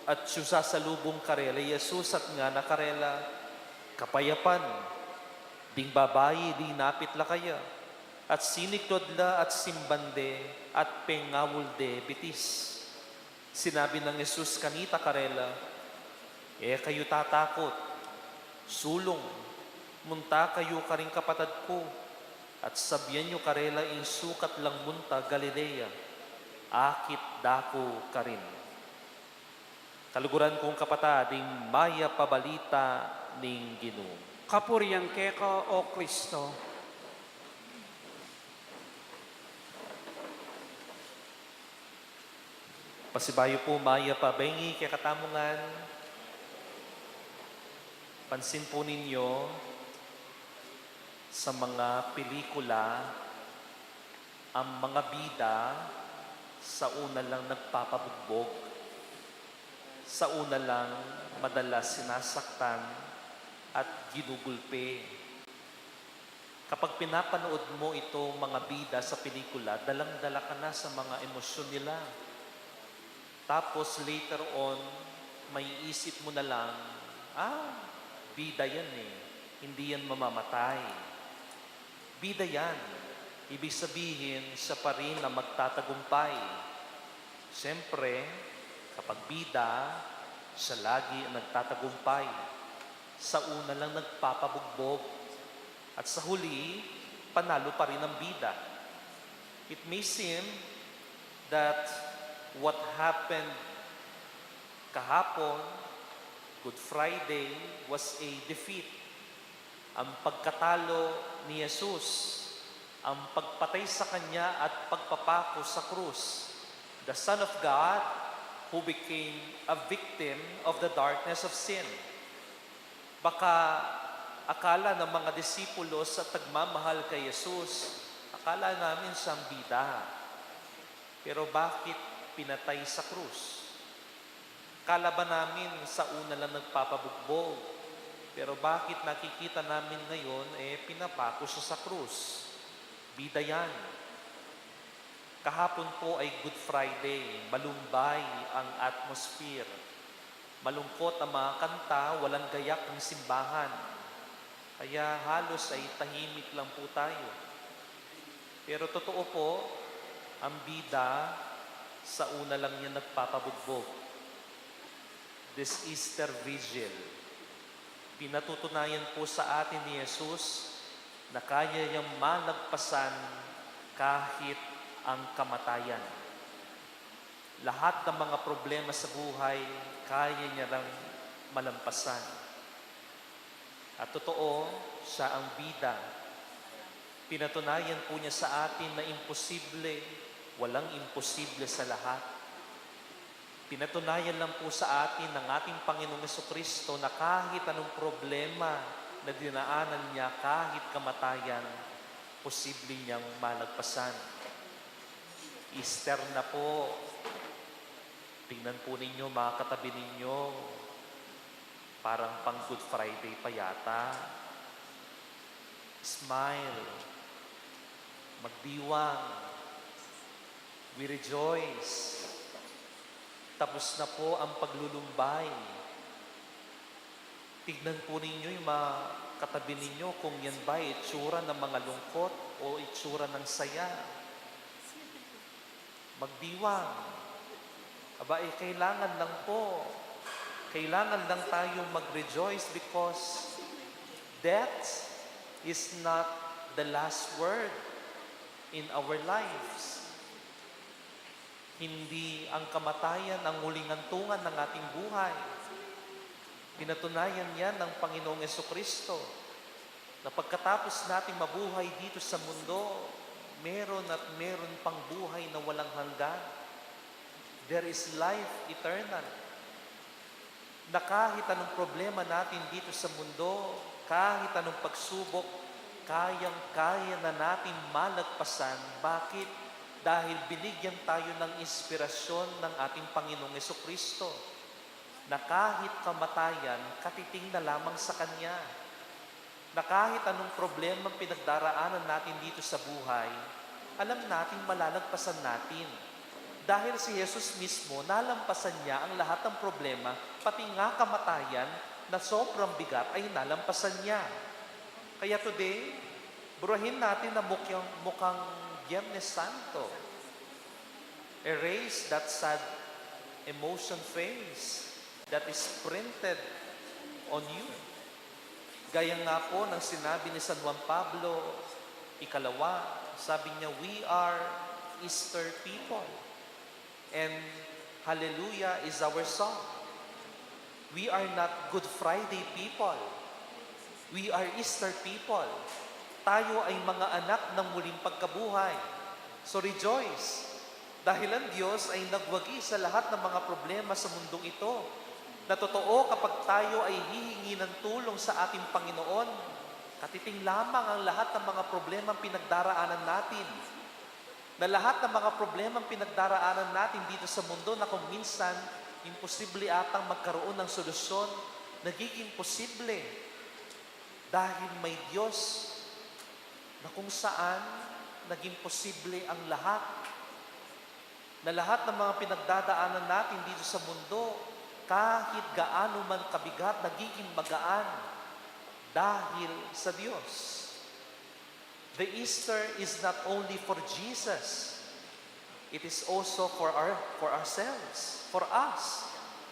atyu sasalubung karela i Jesus at ngana karela, "Kapayapan." Ding babai linapit la kaya, at siniklod la at simban de, at pengawul de bitis. Sinabi nang Jesus kanita karela, "E kayu tatakut. Sulung, munta kayu karing kapatad ku, at sabian yu karela ing sukat lang munta Galilea, akit da ku karin." Kaluguran kung kapatad, ing mayap a balita ning Ginu. Kapurian keka, O Kristo. Pasibayu pu, mayap a bengi kekatamu ngan. Pansin pu ninyo, sa mga pelikula, ang mga bida sa una lang nagpapabugbog, sa una lang madalas sinasaktan at ginugulpe. Kapag pinapanood mo itong mga bida sa pelikula, dalang-dala ka na sa mga emosyon nila. Tapos later on, maiisip mo na lang, "Ah, bida yan eh. Hindi yan mamamatay. Bida yan. Ibig sabihin, siya pa rin ang magtatagumpay." Siyempre, kapag bida, siya lagi ang nagtatagumpay. Sa una lang nagpapabugbog. At sa huli, panalo pa rin ang bida. It may seem that what happened kahapon, Good Friday, was a defeat. Ang pagkatalo ni Jesus, ang pagpatay sa kanya at pagpapako sa krus, the Son of God who became a victim of the darkness of sin. Baka akala ng mga disipulos at nagmamahal kay Jesus, akala namin siyang bida. Pero bakit pinatay sa krus? Akala ba namin sa una lang nagpapabugbog? Pero bakit nakikita namin ngayon, eh, pinapako siya sa krus? Bida yan. Kahapon po ay Good Friday, malumbay ang atmosphere. Malungkot ang mga kanta, walang gayak ang simbahan. Kaya halos ay tahimik lang po tayo. Pero totoo po, ang bida sa una lang yan nagpapabugbog. This Easter Vigil, pinatutunayan po sa atin ni Jesus na kaya niyang malagpasan kahit ang kamatayan. Lahat ng mga problema sa buhay, kaya niya lang malampasan. At totoo, siya ang bida. Pinatunayan po niya sa atin na imposible, walang imposible sa lahat. Pinatunayan lang po sa atin ng ating Panginoong Jesucristo na kahit anong problema na dinaanan niya, kahit kamatayan, posible niyang malagpasan. Easter na po. Tingnan po ninyo, mga katabi ninyo, parang pang Good Friday pa yata. Smile. Magdiwang. We rejoice. Tapos na po ang paglulumbay. Tignan po ninyo yung mga katabi ninyo kung yan ba itsura ng mga lungkot o itsura ng saya. Magdiwang. Aba, eh, kailangan lang po. Kailangan lang tayo mag-rejoice because death is not the last word in our lives. Hindi ang kamatayan ang huling hantungan ng ating buhay. Pinatunayan yan ng Panginoong Jesucristo na pagkatapos nating mabuhay dito sa mundo, meron at meron pang buhay na walang hanggan. There is life eternal. Na kahit anong problema natin dito sa mundo, kahit anong pagsubok, kayang-kaya na natin malagpasan. Bakit? Dahil binigyan tayo ng inspirasyon ng ating Panginoong Jesucristo na kahit kamatayan, katiting na lamang sa Kanya. Na kahit anong problemang pinagdaraanan natin dito sa buhay, alam nating malalagpasan natin. Dahil si Jesus mismo, nalampasan niya ang lahat ng problema, pati nga kamatayan na sobrang bigat ay nalampasan niya. Kaya today, burahin natin ang mukhang, mukhang Biyernes Santo. Erase that sad emotion face that is printed on you. Gaya nga po ng sinabi ni San Juan Pablo Ikalawa, sabi niya, "We are Easter people." And Hallelujah is our song. We are not Good Friday people. We are Easter people. Tayo ay mga anak ng muling pagkabuhay. So rejoice, dahil ang Diyos ay nagwagi sa lahat ng mga problema sa mundong ito. Na totoo, kapag tayo ay hihingi ng tulong sa ating Panginoon, katiting lamang ang lahat ng mga problemang pinagdaraanan natin. Na lahat ng mga problemang pinagdaraanan natin dito sa mundo na kung minsan imposible atang magkaroon ng solusyon, nagiging posible dahil may Diyos na kung saan naging posible ang lahat. Na lahat ng mga pinagdadaanan natin dito sa mundo, kahit gaano man kabigat, nagiging magaan dahil sa Diyos. The Easter is not only for Jesus, it is also for our, for ourselves, for us.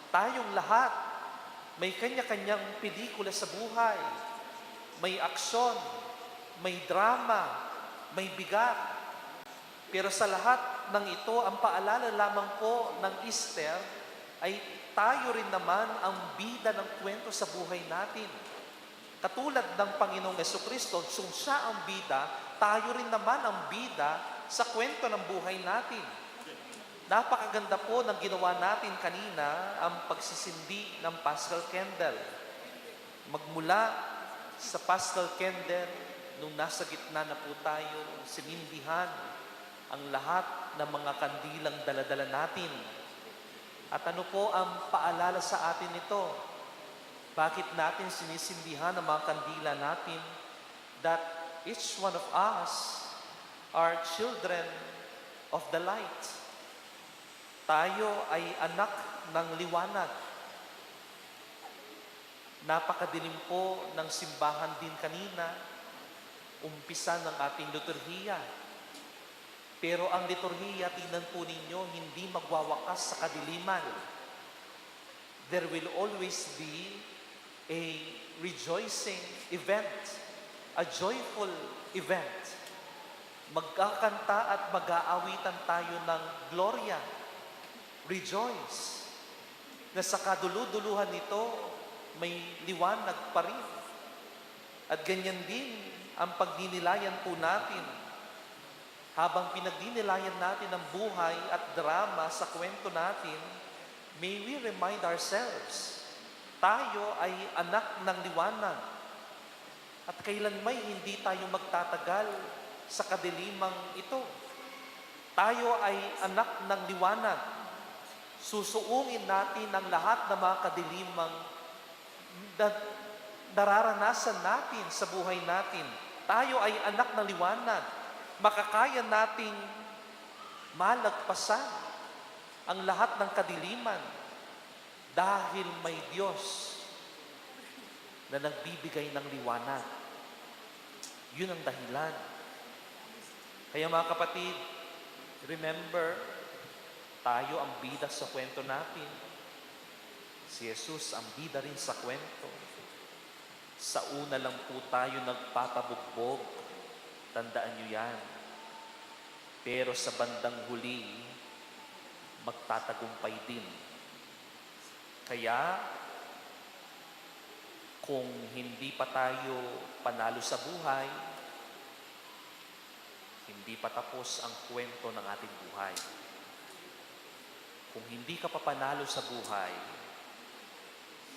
Tayong lahat, may kanya-kanyang pelikula sa buhay. May aksyon, may drama, may bigat. Pero sa lahat ng ito, ang paalala lamang po ng Easter ay tayo rin naman ang bida ng kwento sa buhay natin. Katulad ng Panginoong Jesucristo, kung siya ang bida, tayo rin naman ang bida sa kwento ng buhay natin. Napakaganda po ng ginawa natin kanina, ang pagsisindi ng Paschal Candle. Magmula sa Paschal Candle, nung nasa gitna na po tayo, sinindihan ang lahat ng mga kandilang daladala natin. At ano po ang paalala sa atin nito? Bakit natin sinisindihan ang mga kandila natin? That each one of us are children of the light. Tayo ay anak ng liwanag. Napakadilim po ng simbahan din kanina, umpisa ng ating liturhiya. Pero ang liturhiya, tingnan po ninyo, hindi magwawakas sa kadiliman. There will always be a rejoicing event, a joyful event. Magkakanta at mag-aawitan tayo ng Gloria, Rejoice, na sa kadulu-duluhan nito, may liwanag pa rin. At ganyan din ang pagdinilayan po natin. Habang pinagdinilayan natin ang buhay at drama sa kwento natin, may we remind ourselves, tayo ay anak ng liwanag. At kailanmay hindi tayo magtatagal sa kadilimang ito. Tayo ay anak ng liwanag. Susuungin natin ang lahat ng mga kadilimang na nararanasan natin sa buhay natin. Tayo ay anak ng liwanag. Makakaya nating malagpasan ang lahat ng kadiliman dahil may Diyos na nagbibigay ng liwanag. Yun ang dahilan. Kaya, mga kapatid, remember, tayo ang bida sa kwento natin. Si Jesus ang bida rin sa kwento. Sa una lang po tayo nagpapabugbog. Tandaan niyo yan. Pero sa bandang huli, magtatagumpay din. Kaya, kung hindi pa tayo panalo sa buhay, hindi pa tapos ang kwento ng ating buhay. Kung hindi ka pa panalo sa buhay,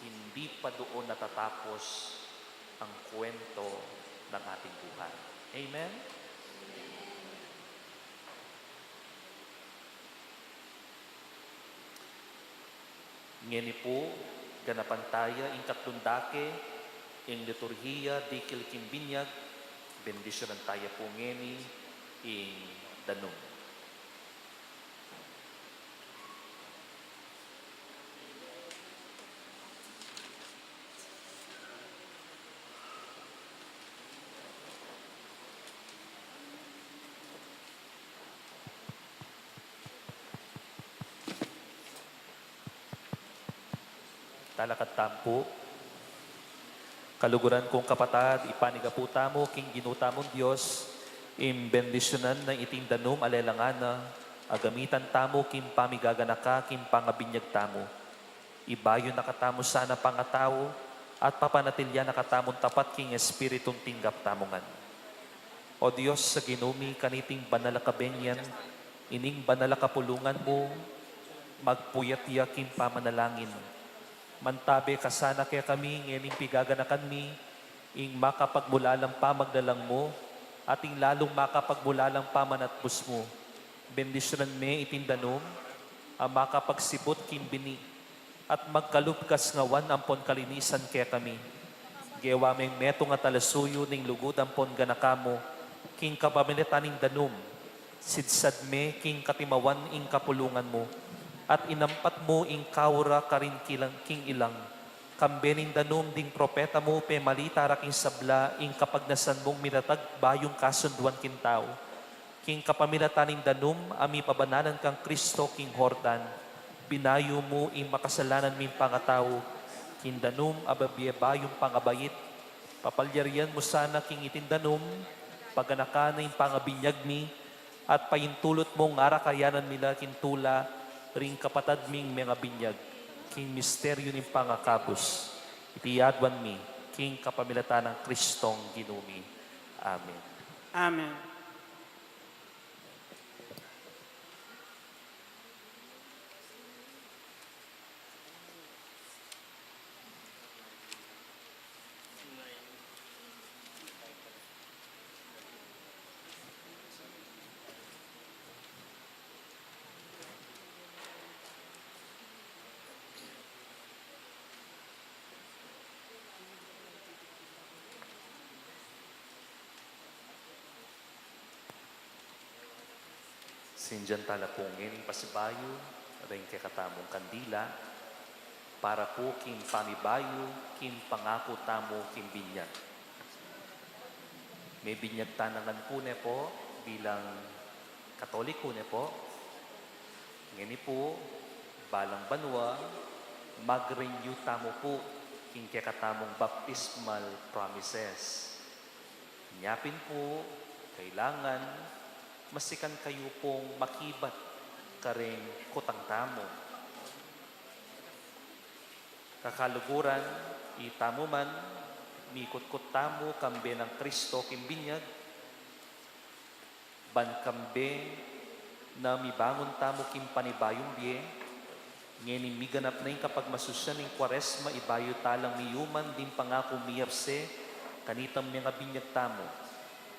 hindi pa doon natatapos ang kwento ng ating buhay. Amen? Ngeni pu, ganapan taya ing katlung dake, ing liturhiya dikil king binyag, bendisyunan taya pu ngeni ing danum. Talakad tamu pu. Kaluguran kung kapatad, ipanyawad tamu king Ginu tamung Dios, ing bendisyunan na iting danum a lelang ngana, a gamitan tamu king pamigaganaka king pangabinyag tamu. Ibayu na katamu sana pangatau, at papanatilian na katamung tapat king Espiritung tinggap tamu ngan. O Dios a Ginu mi, kaniting banal a kabenyan, ining banal a kapulungan mu, magpuyat ya king pamanalangin. Mantabe ka sana kekami ngening pigaganakan mi, ing makapagmulalang pamaglalang mu, at ing lalung makapagmulalang pamanatbus mu. Bendisyunan me iting danum, a makapagsibut king bini, at magkalub kas ngawan ampon kalinisan kekami. Gewa meng metung a talasuyu ning lugud ampon ganaka mu, king kapamilatan ning danum, sidsad me king katimawan ing kapulungan mu, at inampat mu ing kaura karin kilang king ilang, kambe ning danum ding propeta mu, pemalita ra king sabla ing kapagnasan mung mitatag bayung kasunduan king tau. King kapamilatan ning danum a mipabanalan kang Kristo king Jordan, binayu mu ing makasalanan ming pangatau, king danum a bibie bayung pangabait, papalyarian mu sana king iting danum, paganakan na ing pangabinyag mi, at paintulut mung arakayanan mi la king tula, ring kapatad ming mengabinyag, king misteryu ning pangakabus. Iti aduan mi, king kapamilatan nang Kristong Ginu mi. Amen. Amen. Sindian tala pu ngeni pasibayu ring kekatamung kandila, para pu king pamibayu king pangaku tamu king binyag. Mebinyag tana ngan pu, ne pu, bilang Katoliko, ne pu. Ngeni pu, balang banua, mag-renew tamu pu king kekatamung baptismal promises. Nya pin pu, kailangan masikan kayu pung makibat karing kutang tamu. Kakaluguran, itamu man, mikutkut tamu kambe nang Kristo king binyag, ban kambe na mibangun tamu king panibayung bie, ngeni miganap na ing kapagmasusyan ning Kuaresma, ibayu talang miyuman ding pangaku miyapse kanitang mengabinyag tamu.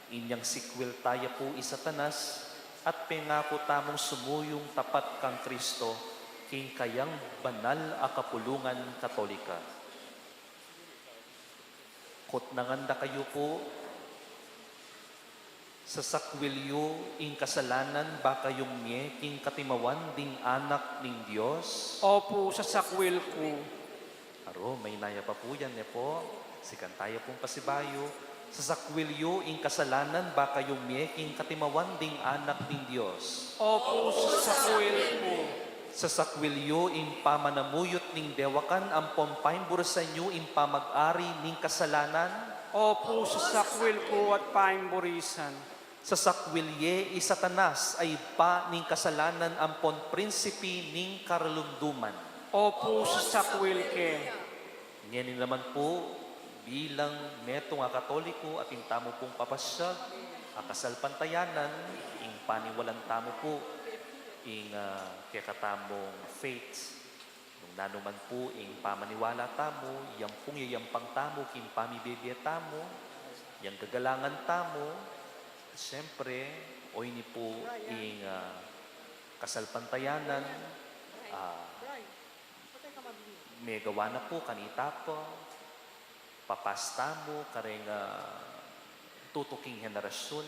Inyang sikwil taya pu i Satanas, at pengaku tamung sumuyung tapat kang Kristo, king kayang banal a kapulungan Katolika. Kutnangan da kayu pu, sasakwil yu ing kasalanan ba kayung mie king katimawan ding Anak ning Dios? Opu, sasakwil ku. Aro, maina ya pa pu yan, ne pu. Sikan taya pung pasibayu. Sasakwil yu ing kasalanan ba kayung mie king katimawan ding Anak ning Dios? Opu, sasakwil ku. Sasakwil yu ing pamanamuyut ning dewakan ampon paimburisan yu ing pamag-ari ning kasalanan? Opu, sasakwil ku at paimburisan. Sasakwil ye i Satanas a ibpa ning kasalanan ampon prinsipi ning karalumduman? Opu, sasakwil ke. Ngeni naman pu, bilang metung a Katoliko, atin tamu pung papasyag a kasalpantayanan ing paniwalan tamu pu, ing, ah, kekatamung faith. Nung nanu man pu ing pamaniwala tamu, yang pung yayampang tamu king pamibie-bie tamu, yang gagalangan tamu, siyempre, oyni pu ing, ah, kasalpantayanan, ah, megawa na pu kanita pa, papas tamu kareng, ah, tutuking henerasyun,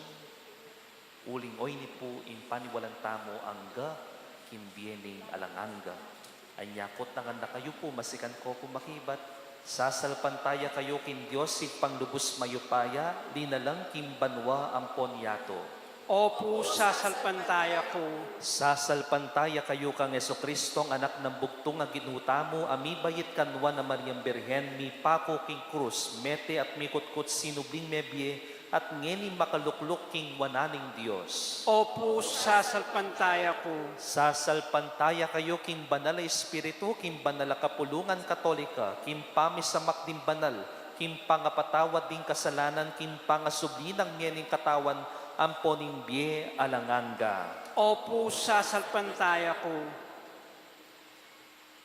uling oyni pu ing paniwalan tamu angga king bie ning alang angga. Anya kutnangan da kayu pu, masikan ko pu makibat, sasalpantaya kayu king Dios Ibpang lubus mayupaya, linalang king banua ampon yatu. Opu, sasalpantaya ku. Sasalpantaya kayu kang Jesucristo, ang Anak nang Bugtung a Ginu tamu, a mibait kanwa nang Mariang Birhen, mipaku king krus, mete at mikutkut, sinubling mebie, at ngeni makalukluk king wanan ning Dios. Opu, sasalpantaya ku. Sasalpantaya kayu king Banal a Espiritu, king Banal a Kapulungan Katolika, king pamisamak ding banal, king pangapatawad ding kasalanan, king pangasubli nang mie ning katawan ampon ing bie alang angga. Opu, sasalpantaya ku.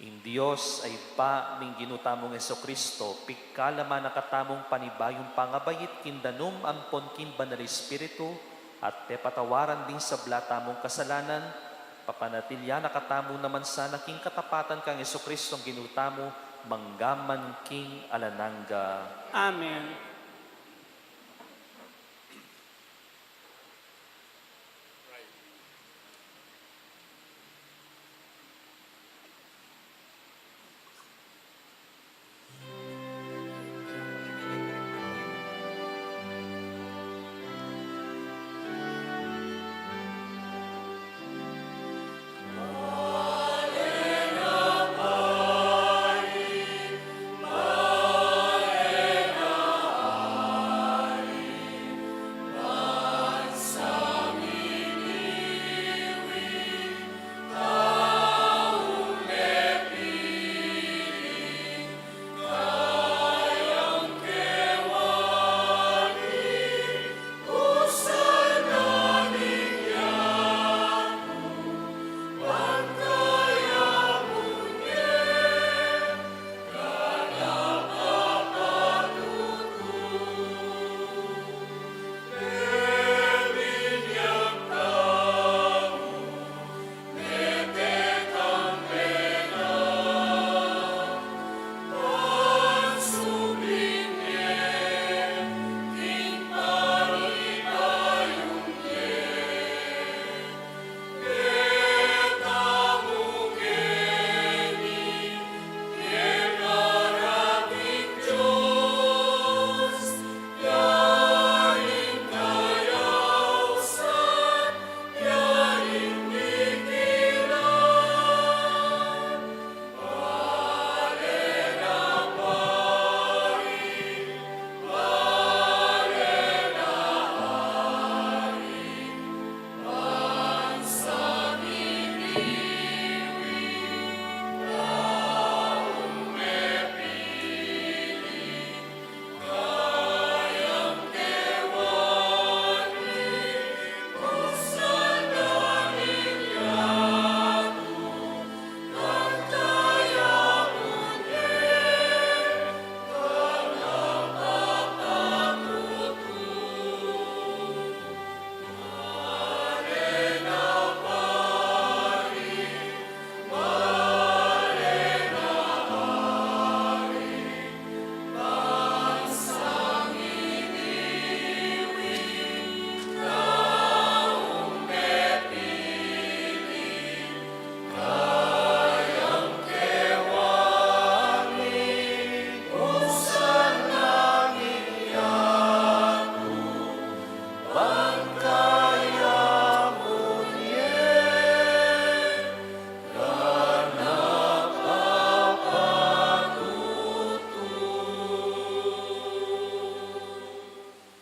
Ing Dios a Ibpa ning Ginu tamung Jesucristo, pigkalaman na katamung panibayung pangabait king danum ampon king Banal a Espiritu, at pepatawaran ding sabla tamung kasalanan, papanatilian na katamu naman sana king katapatan kang Jesucristong Ginu tamu, mangga man king alang angga. Amen.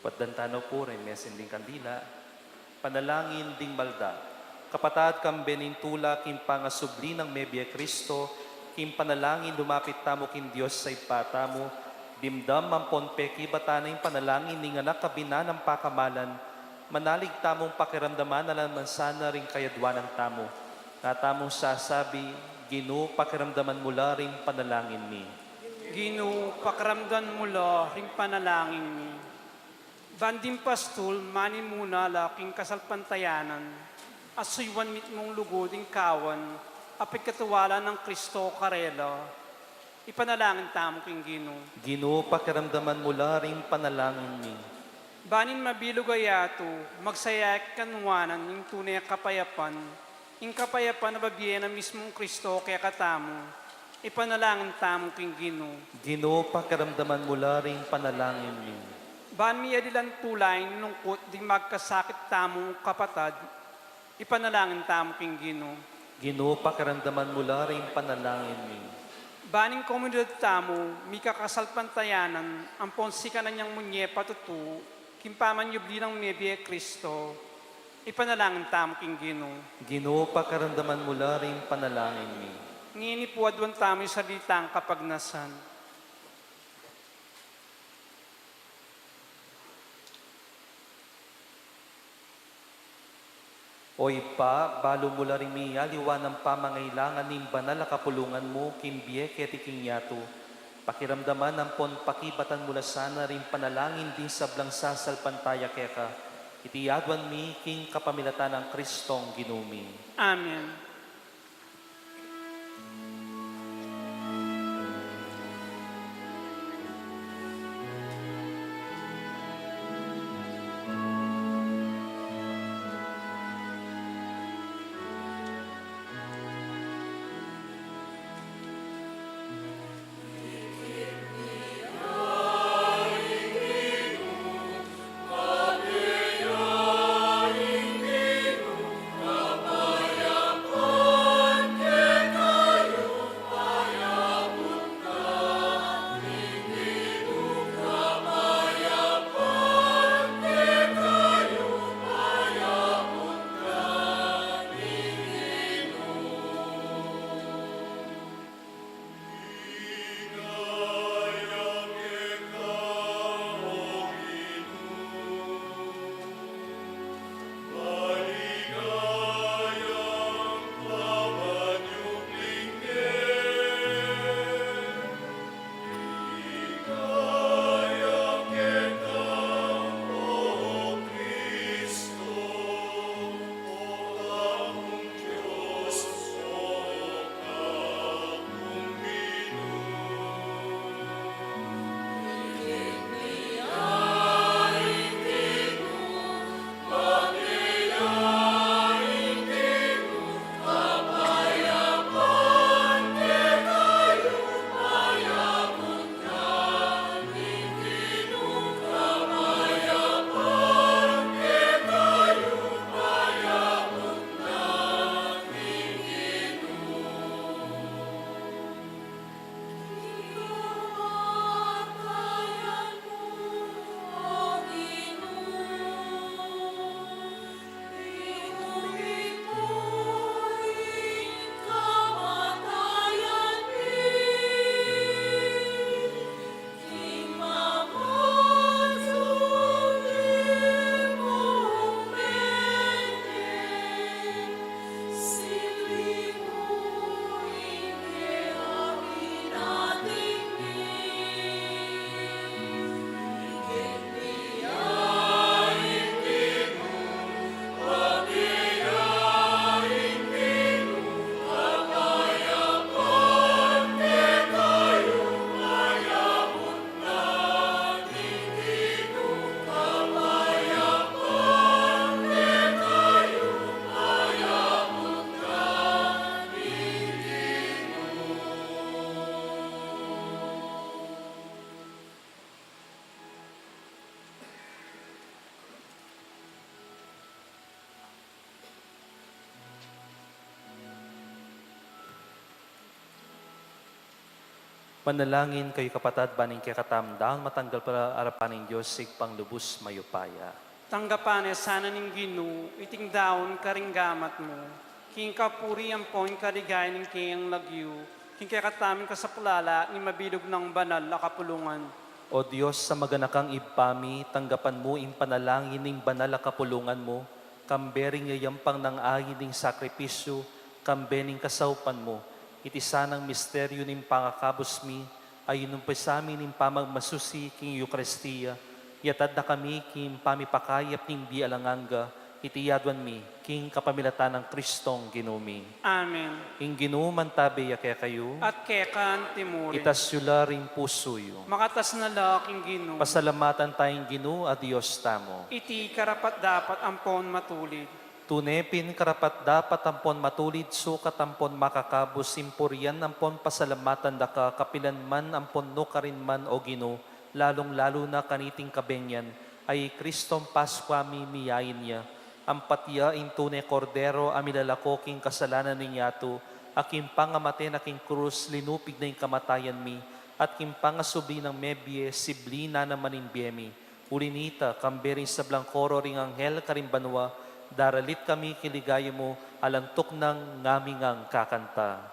Patdan tana pu ring mesin ding kandila, panalangin ding malda. Kapatad, kambe ning tula king pangasubli nang mebie Kristo, king panalangin lumapit tamu king Dios a Ibpa tamu, dimdam ampon pekibat na ing panalangin ning Anak a binang pakamalan, manalig tamung pakiramdaman na la naman sana ring kayadwanan tamu. Nga tamung sasabi, Ginu, pakiramdaman mu la ring panalangin mi. Ginu, pakiramdaman mu la ring panalangin mi. Ban ding pastul, manimuna la king kasalpantayanan, at suyuan mitmung lugud ing kawan a pigkatiwala nang Kristo karela. Ipanalangin tamu king Ginu. Ginu, pakiramdaman mu la ring panalangin mi. Ban ing mabilug a yatu, magsaya kanwanan ning tune a kapayapan, ing kapayapan a bibie na mismung Kristo kekatamu. Ipanalangin tamu king Ginu. Ginu, pakiramdaman mu la ring panalangin mi. Ban miyalilan tula ing lungkut ding magkasakit tamung kapatad, ipanalangin tamu king Ginu. Ginu, pakiramdaman mu la ring panalangin mi. Ban ing komunidad tamu, mika kasalpantayanan, ampon sikanan yang munye patutu, king pamanyubli nang mebie Kristo, ipanalangin tamu king Ginu. Ginu, pakiramdaman mu la ring panalangin mi. Ngeni pu aduan tamu ing sarili tang kapagnasan. O Ibpa, balu mu la ring miyaliwan nang pamangailangan ning banal a kapulungan mu king bie keti king yatu. Pakiramdaman ampon pakibatan mu la sana ring panalangin ding sablang sasalpantaya keka. Iti aduan mi king kapamilatan nang Kristong Ginu mi. Amen. Manalangin kayu, kapatad, ban ing kekatamung daun matanggal pa la arapan ning Dios, Ibpang lubus mayupaya. Tanggapan na sana ning Ginu iting daun karing gamat mu, king kapurian ampon kaligayan ning keyang lagyu, king kekatamung kasapulala ning mabilug nang banal a kapulungan. O Dios a maganakang Ibpa mi, tanggapan mu ing panalangin ning banal a kapulungan mu, kambe ring yayampang nang ain ning sakripisyu, kambe ning kasaupan mu. Iti sanang misteryu ning pangakabus mi, a inumpisan mi ning pamagmasusi king Eukaristia, yatad na kami king pamipakayap ning bie alang angga, iti aduan mi, king kapamilatan nang Kristong Ginu mi. Amen. Ing Ginu mantabe ya kekayu. At keka antimurin. Itas yu la ring pusu yu. Makatas na la king Ginu. Pasalamatan taya ing Ginu a Dios tamu. Iti karapat-dapat ampon matulid. Tune pin karapat-dapat ampon matulid, sukat ampon makakabus, ing purian ampon pasalamatan da ka, kapilan man ampon nukarin man, o Ginu, lalung-lalu na kaniting kabenyan, a i Kristong Paskua mi miyain ya. Ampat ya ing tune Kordero a milalako king kasalanan ning yatu, a king pangamate na king krus linupig na ing kamatayan mi, at king pangasubli nang mebie sibli na naman ing bie mi. Uli nita, kambe ring sablang koro ring anghel karing banua, daralit kami king ligaya mu, alang tuknang ngamin ngang kakanta.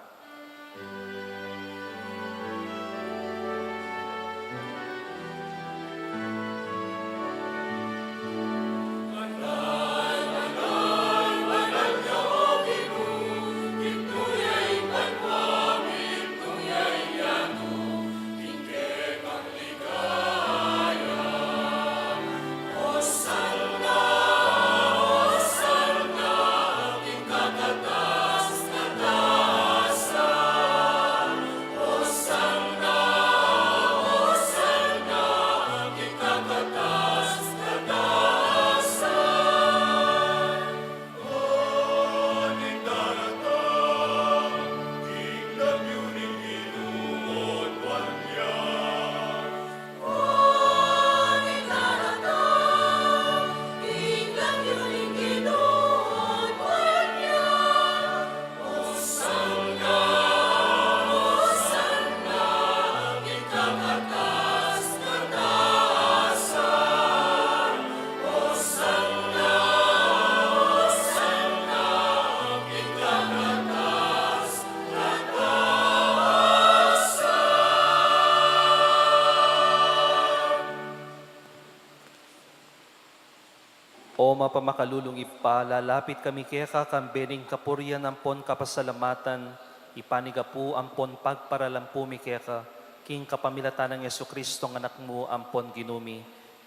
O mapamakalulung Ibpa, lalapit kami keka kambe ning kapurian ampon kapasalamatan, ipanigapu ampon pagparalampu mi keka, king kapamilatan nang Jesucristong Anak mu ampon Ginu mi,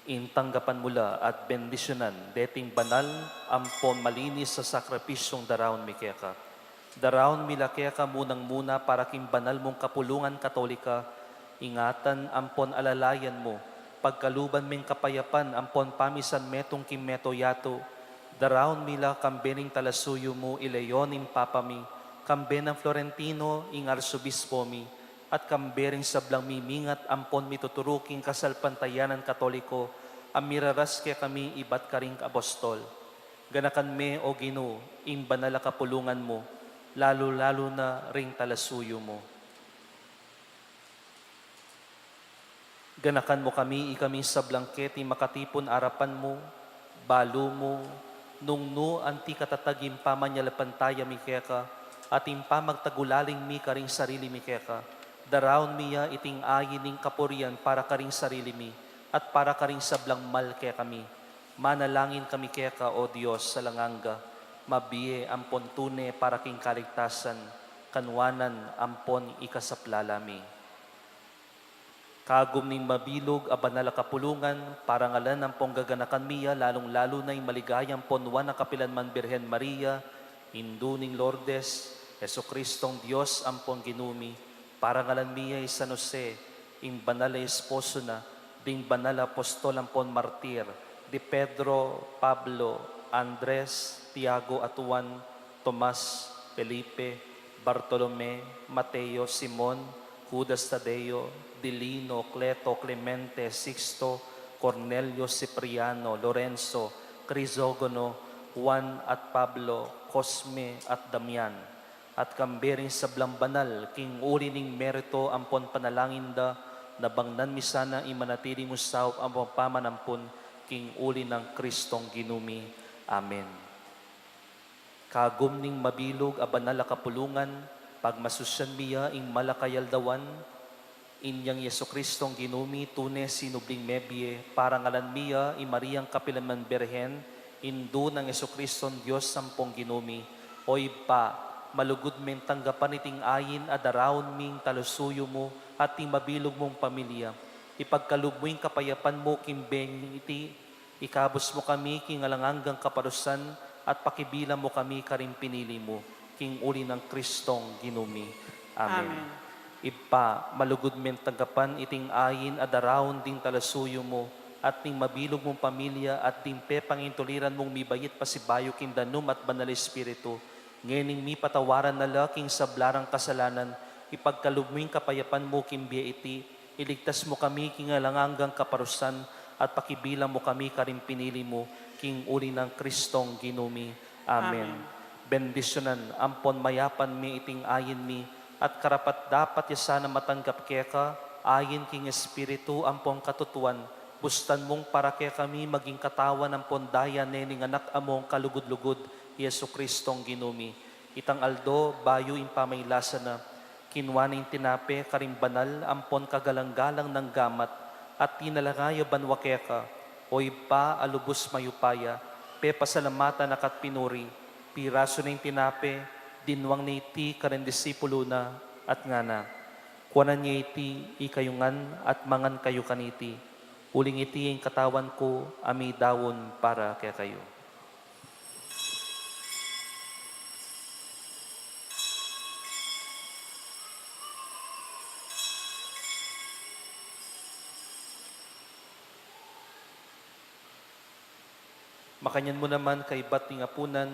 ing tanggapan mu la at bendisyunan deting banal ampon malinis a sakripisyung daraun mi keka. Daraun mi la keka munang-muna para king banal mung kapulungan Katolika, ingatan ampon alalayan mu, pagkaluban meng kapayapan ampon pamisan metung king meto yatu. Daraun mi la kambe ning talasuyu mu i Leon ing Papa mi, kambe nang Florentino ing Arsobispo mi, at kambe ring sablang mimingat ampon mituturu king kasalpantayanan Katoliko a miraras kekami ibat karing apostol. Ganakan me, O Ginu, ing banal a kapulungan mu, lalu-lalu na ring talasuyu mu. Ganakan mu kami, ikaming sablang keti makatipun arapan mu, balu mu, nung nu anti katatag ing pamanyalapantaya mi keka, at ing pamagtagulaling mi karing sarili mi keka, daraun mi ya iting ayin ning kapurian para karing sarili mi, at para karing sablang mal kekami. Manalangin kami keka, O Dios, alang angga, mabie ampon tune para king kaligtasan, kanuanan ampon ikasaplala mi. Kagum ning mabilug a banal a kapulungan, parangalan ampon gaganakan mi ya, lalung-lalu na ing maligaya ampon nuan a kapilanman Birhen Maria, Indu ning Lourdes, Jesucristong Dios ampon Ginu mi, parangalan mi ya i San Jose, ing banal a esposo na, ding banal a apostol ampon martir, di Pedro, Pablo, Andres, Tiago at Juan, Tomas, Felipe, Bartolome, Mateo, Simon, Judas Tadeo, Dilino, Cleto, Clemente, Sixto, Cornelio, Cipriano, Lorenzo, Crisogono, Juan at Pablo, Cosme at Damian, at kambe ring sablang banal, king uli ning merito ampon panalangin da, nabangnan mi sana ing manatili mung saup ampon pamanampun, king uli nang Kristong Ginu mi. Amen. Kagum ning mabilug a banal a kapulungan, pagmasusyan mi ya ing malakayaluan, inyang Jesucristong Ginu mi, tune sinubling mebie, parangalan mi ya i Mariang kapilanman Birhen, Indu nang Jesucristong Dios ampon Ginu mi. O Ibpa, malugud meng tanggapan iting ayin a daraun ming talasuyu mu at ing mabilug mung pamilya. Ipagkalub mu ing kapayapan mu king bie iti, ikabus mu kami king alang anggang kaparusan, at pakibilang mu kami karing pinili mu, king uli nang Kristong Ginu mi. Amen. Amen. Ibpa, malugud meng tanggapan iting ayin a daraun ding talasuyu mu, at ning mabilug mung pamilya, at ding pepangintuliran mung mibait pasibayu king danum at banal a Espiritu, ngening mipatawaran na la king sabla rang kasalanan, ipagkalub mu ing kapayapan mu king bie iti, iligtas mu kami king alang anggang kaparusan, at pakibilang mu kami karing pinili mu, king uli nang Kristong Ginu mi. Amen. Amen. Bendisyunan ampon mayapan mi iting ayin mi, at karapat-dapat ya sana matanggap keka, ayin king Espiritu ampon katutuan, bustan mung para kekami maging katawan ampon daya ne ning Anak mung kalugud-lugud, Jesu-Kristong Ginu mi. Itang aldo, bayu ing pamailasan na, kinua ne ing tinape karing banal ampon kagalang-galang nang gamat, at tinalangaya banwa keka, O Ibpa a lubus mayupaya, pepasalamatan na ka't pinuri, pirasu ne ing tinape, dinwang ne iti karing disipulu na, at ngana, Kuanan ye iti ikayu ngan at mangan kayu kaniti, uling iti ing katawan ku a midaun para kekayu. Makanyan mu naman kaibat ning apunan,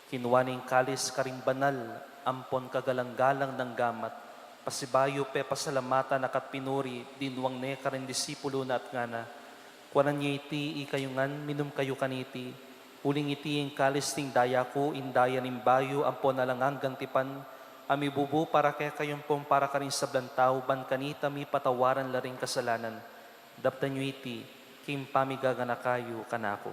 kinua ne ing kalis karing banal ampon kagalang-galang nang gamat, pasibayu pepasalamatan na ka't pinuri, dinwang ne karing disipulu na at ngana, Kuanan ye iti ikayu ngan, minum kayu kaniti, uling iti ing kalis ning daya ku, ing daya ning bayu ampon alang anggang tipan, a mibubu para kekayu ampon para karing sablang tau, ban kanita mipatawaran la ring kasalanan. Daptan yu iti king pamigaganaka yu kanaku.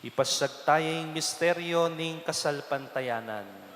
Ipasyag taya ing misteryo ning kasalpantayanan.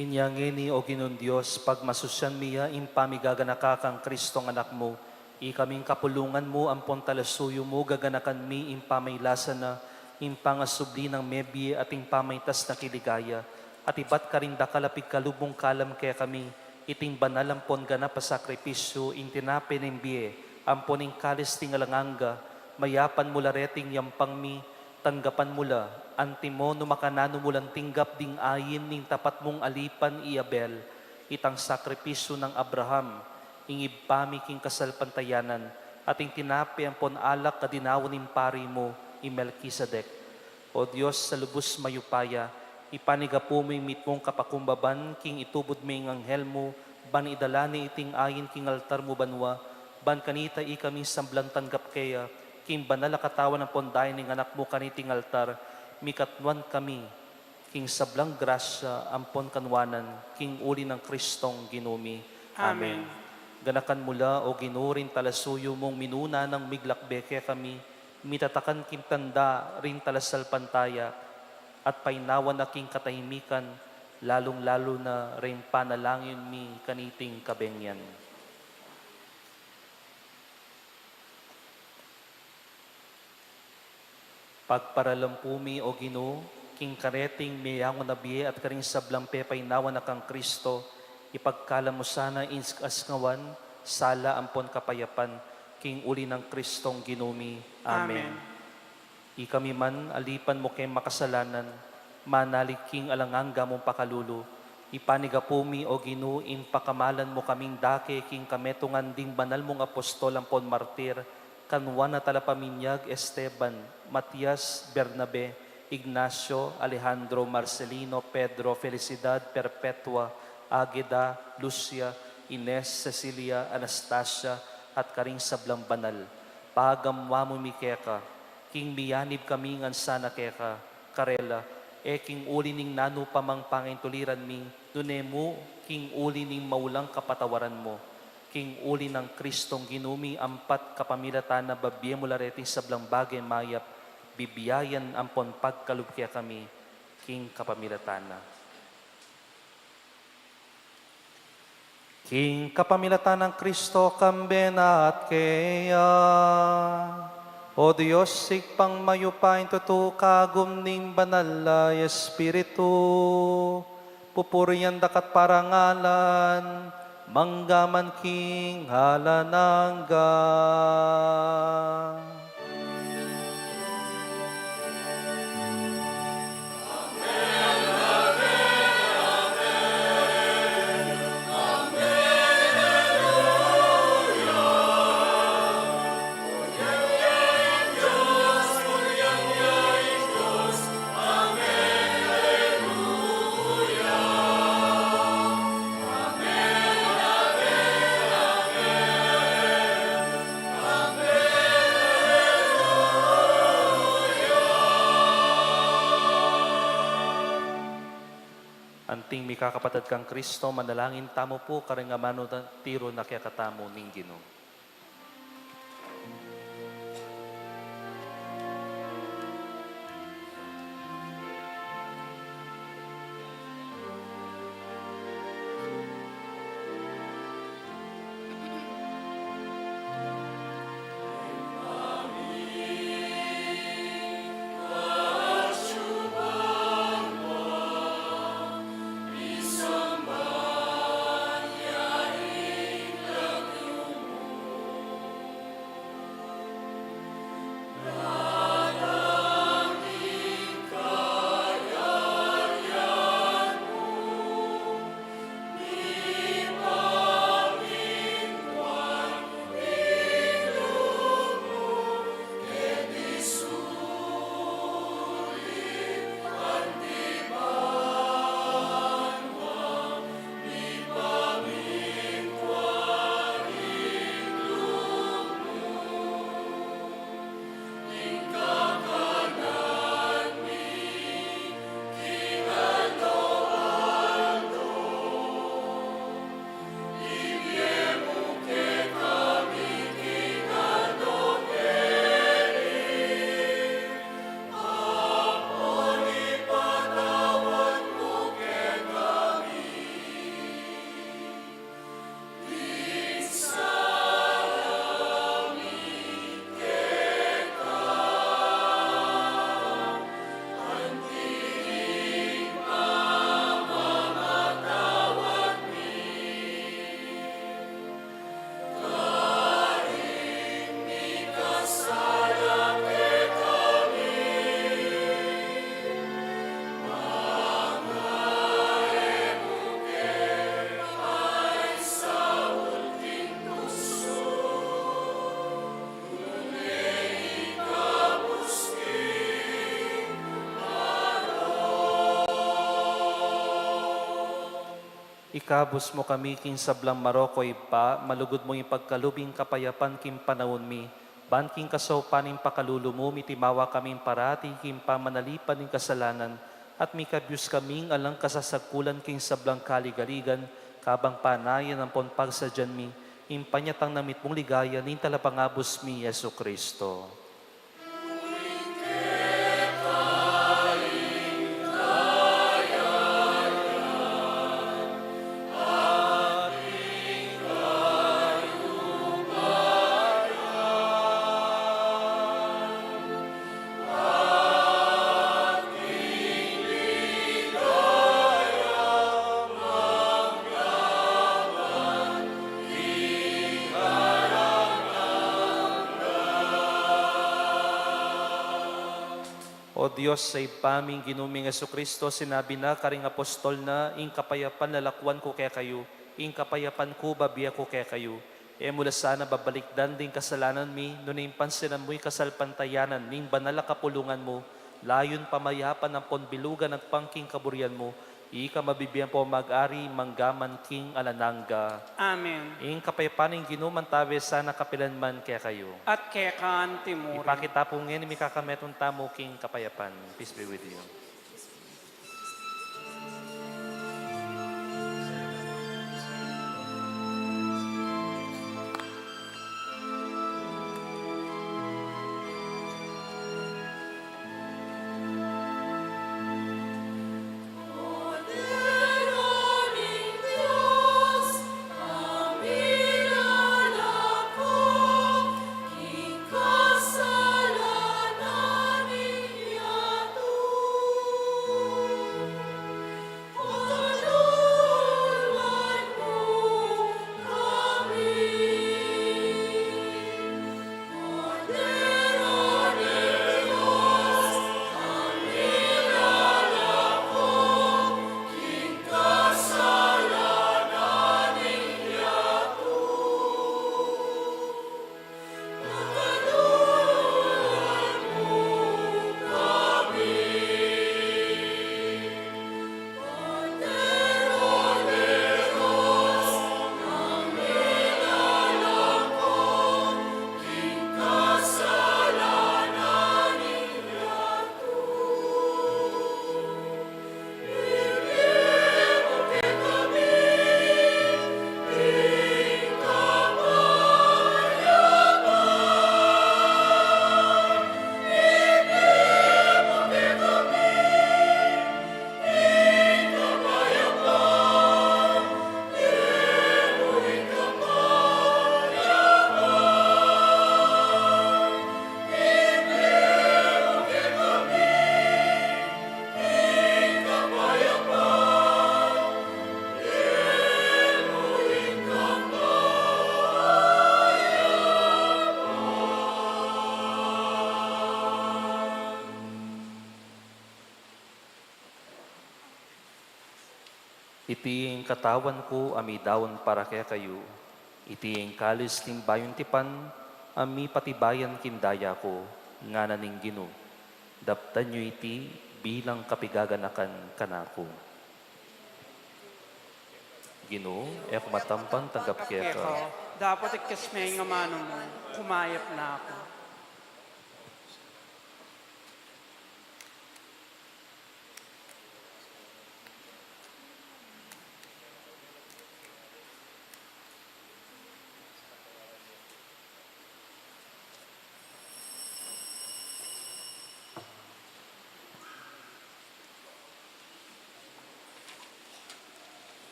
Inya ngeni, O Ginung Dios, pagmasusyan mi ya ing pamigaganaka kang Kristong Anak mu, ikaming kapulungan mu ampon talasuyu mu, gaganakan mi ing pamailasan na, ing pangasubli nang mebie at ing pamaitas na king ligaya, at ibat karing dakal a pigkalub mung kalam kekami, iting banal ampon ganap a sakripisyu, ing tinape ning bie, ampon ing kalis ning alang angga, mayapan mu la reting yampang mi, tanggapan mu la, antimo nu makananu mu lang tinggap ding ain ning tapat mung alipan i Abel, itang sakripisyu nang Abraham, ing ibpa mi king kasalpantayanan, at ing tinape ampon alak a dinaun ning pari mu, i Melkisedek. O Dios a lubus mayupaya, ipanigapu mu ing mitmung kapakumbaban king itubud me ing anghel mu, ban idala ne iting ain king altar mu banua, ban kanita ikami sablang tanggap keya, king banal a katawan ampon daya ning Anak mu kaniting altar, mikatnuan kami king sablang grasya ampon kanuanan, king uli nang Kristong Ginu mi. Amen. Amen. Ganakan mu la, O Ginu, ring talasuyu mung minuna nang miglakbe kekami, mitatakan king tanda ring talasalpantaya, at painawan na king katahimikan, lalung-lalu na ring panalangin mi kaniting kabengian. Pagparalampu mi, O Ginu, king kareting meyangu na bie at karing sablang pepainawa na kang Kristo, ipagkalam mu sana ing asngawan, sala ampon kapayapan, king uli nang Kristong Ginu mi. Amen. Amen. Ikami man, alipan mu keng makasalanan, manalig king alang angga mung pakalulu, ipanigapu mi, O Ginu, ing pakamalan mu kaming dake king kametungan ding banal mung apostol ampon martir, kanwa na talapaminyag Esteban, Matias, Bernabe, Ignacio, Alejandro, Marcelino, Pedro, Felicidad, Perpetua, Ageda, Lucia, Ines, Cecilia, Anastasia, at karing sablang banal. Pagamwa mu mi keka, king miyanib kami ngan sana keka, karela, e king uli ning nanu pa mang pangaintuliran mi, Nune mu, king uli ning maulang kapatawaran mu, king uli nang Kristong Ginu mi, ampat kapamilatan na babie mu la reting sablang bage mayap, bibiayan ampon pagkalub kekami, king kapamilatan na. King kapamilatan nang Kristo, kambe na at keya. O Dios, Ibpang mayupaya, tutu kagum ning Banal a Espiritu, pupurian da ka at parangalan, mangga man king alang angga. Anting mikakapatad kang Kristo, manalangin tamu pu karing amanu at tiru na kekatamu ning Ginu. Ikabus mu kami king sablang marok, o Ibpa, malugud mung ipagkalub ing kapayapan king panaun mi, ban king kasaupan ning pakalulu mu, mitimawa kaming parati king pamanalipan ning kasalanan, at mikabus kaming alang kasasagkulan king sablang kaligaligan, kabang panayan ampon pagsadyan mi ing panyatang na mitmung ligaya ning Talapangabus mi, Jesucristo. O Dios a Ibpa mi, ing Ginu ming Jesucristo, sinabi na karing apostol na, ing kapayapan lalakuan ku kekayu, ing kapayapan ku babie ku kekayu. E mu la sana babalikdan ding kasalanan mi, nune ing pansinan mu ing kasalpantayanan ning banal a kapulungan mu, layun pamayapan ampon bilugan agpang king kaburian mu, ika mabibie ampon mag-ari mangga man king alang angga. Amen. Ing kapayapan ning Ginu mantabe sana kapilan man kekayu. At keka anti murin. Ipakit ta pu ngeni ing mikakametung tamu king kapayapan. Peace be with you. Iti ing katawan ku a midaun para kekayu, iti ing kalis ning bayung tipan a mipatibayan king daya ku, ngana ning Ginu. Daptan yu iti bilang kapigaganakan kanaku. Ginu, e ku matampan tanggap keka. Dapot ikes me ing amanu mu, kumayap na ku.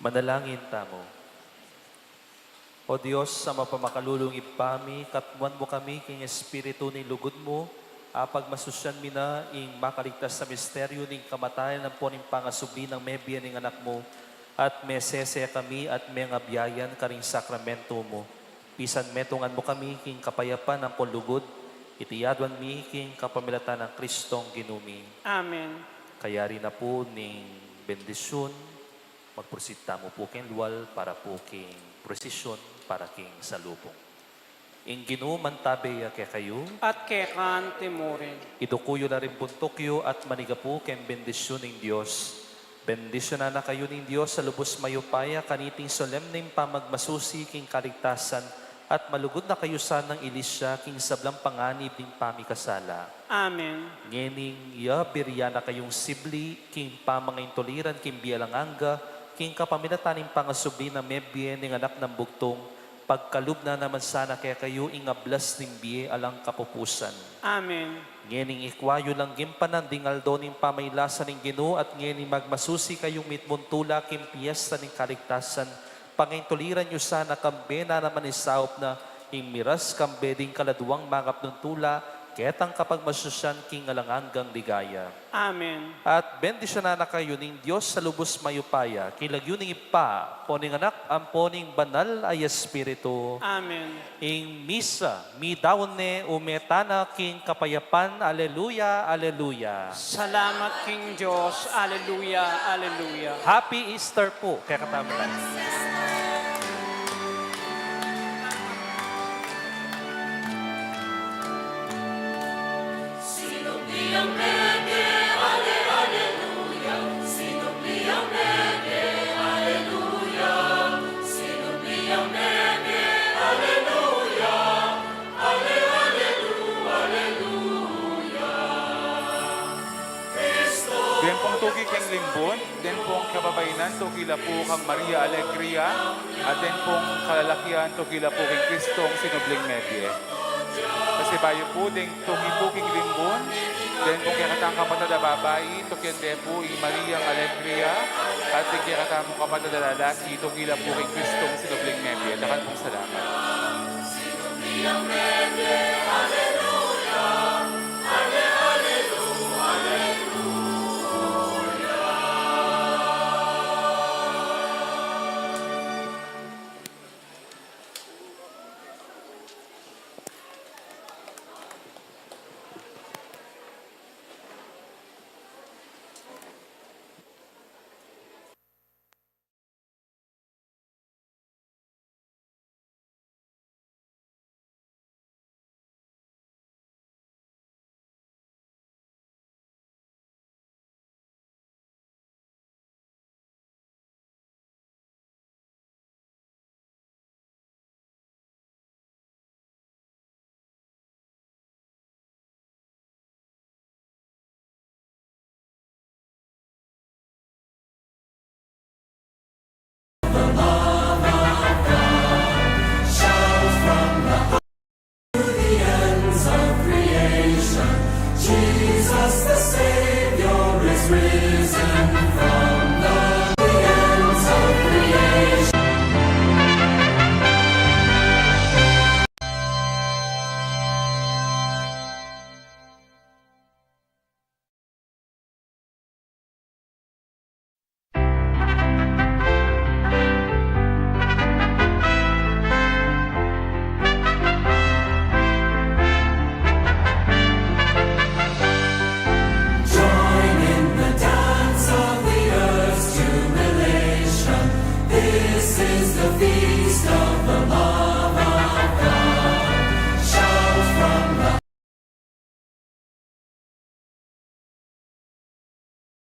Manalangin tamu. O Dios, a mapamakalulung Ibpa mi, katmuan mu kami king Espiritu ning lugud mu, apagmasusyan mi na ing makaligtas a misteryu ning kamatayan ampo ning pangasubli nang mebie ning Anak mu, at mesese kami at mengabiayan karing sakramentu mu. Pisan metungan mu kami king kapayapan ampon lugud, iti aduan mi king kapamilatan nang Kristong Ginu mi. Amen. Kayari na pu ning bendisyun, magproceed tamu pu king lual para pu king prosesyun para king salubung. Ing Ginu mantabe ya kekayu. At keka naman murin. Iduku yu la ring buntuk yu at manigapu king bendisyun ning Dios. Bendisyunan na kayu ning Dios a lubus mayupaya kaniting solemneng pamagmasusi king kaligtasan, at malugud na kayu sanang ilisya king sablang panganib ning pamikasala. Amen. Ngening ya birian na kayung sibli king pamangaintuliran king bie alang angga, king kapamilatan ning pangasubli nang mebie ning Anak nang Bugtung, pagkalub na naman sana kekayu ing ablas ning bie alang kapupusan. Amen. Ngening ikwa yu lang gimpanan ding aldo ning pamailasan ning Ginu, at ngening magmasusi kayung mitmung tula king piesta ning kaligtasan, pangaintuliran yu sana kambe na naman isaup na ing miras kambe ding kaladwang mangapnung tula, ketang kapagmasusyan king alang anggang ligaya. Amen. At bendisyunan na kayu ning Dios a lubus mayupaya, king lagyu ning Ibpa, ampo ning Anak, ampo ning Banal a Espiritu. Amen. Ing misa midaun ne, ume tana king kapayapan. Aleluya, aleluya. Salamat king Dios. Aleluya, aleluya. Happy Easter pu kekatamu. Sinubli yang mebie, ale, aleluya. Sinubli yang mebie, aleluya. Sinubli yang mebie, aleluya. Ale, alelu, aleluya. Kristo. Den pung tuki king limbun, den pung kababainan tuki la pu kang Maria Alegria, at den pung kalalakian tuki la pu king Kristong sinubling mebie. Kasi bayu pu ding tuki pu king limbun, den pung kekatang kapatad a babai, tukian de pu i Mariang Alegria, at ding kekatamung kapatad a lalaki, tuki la pu king Kristong sinubling mebie. Dakan pung salamat.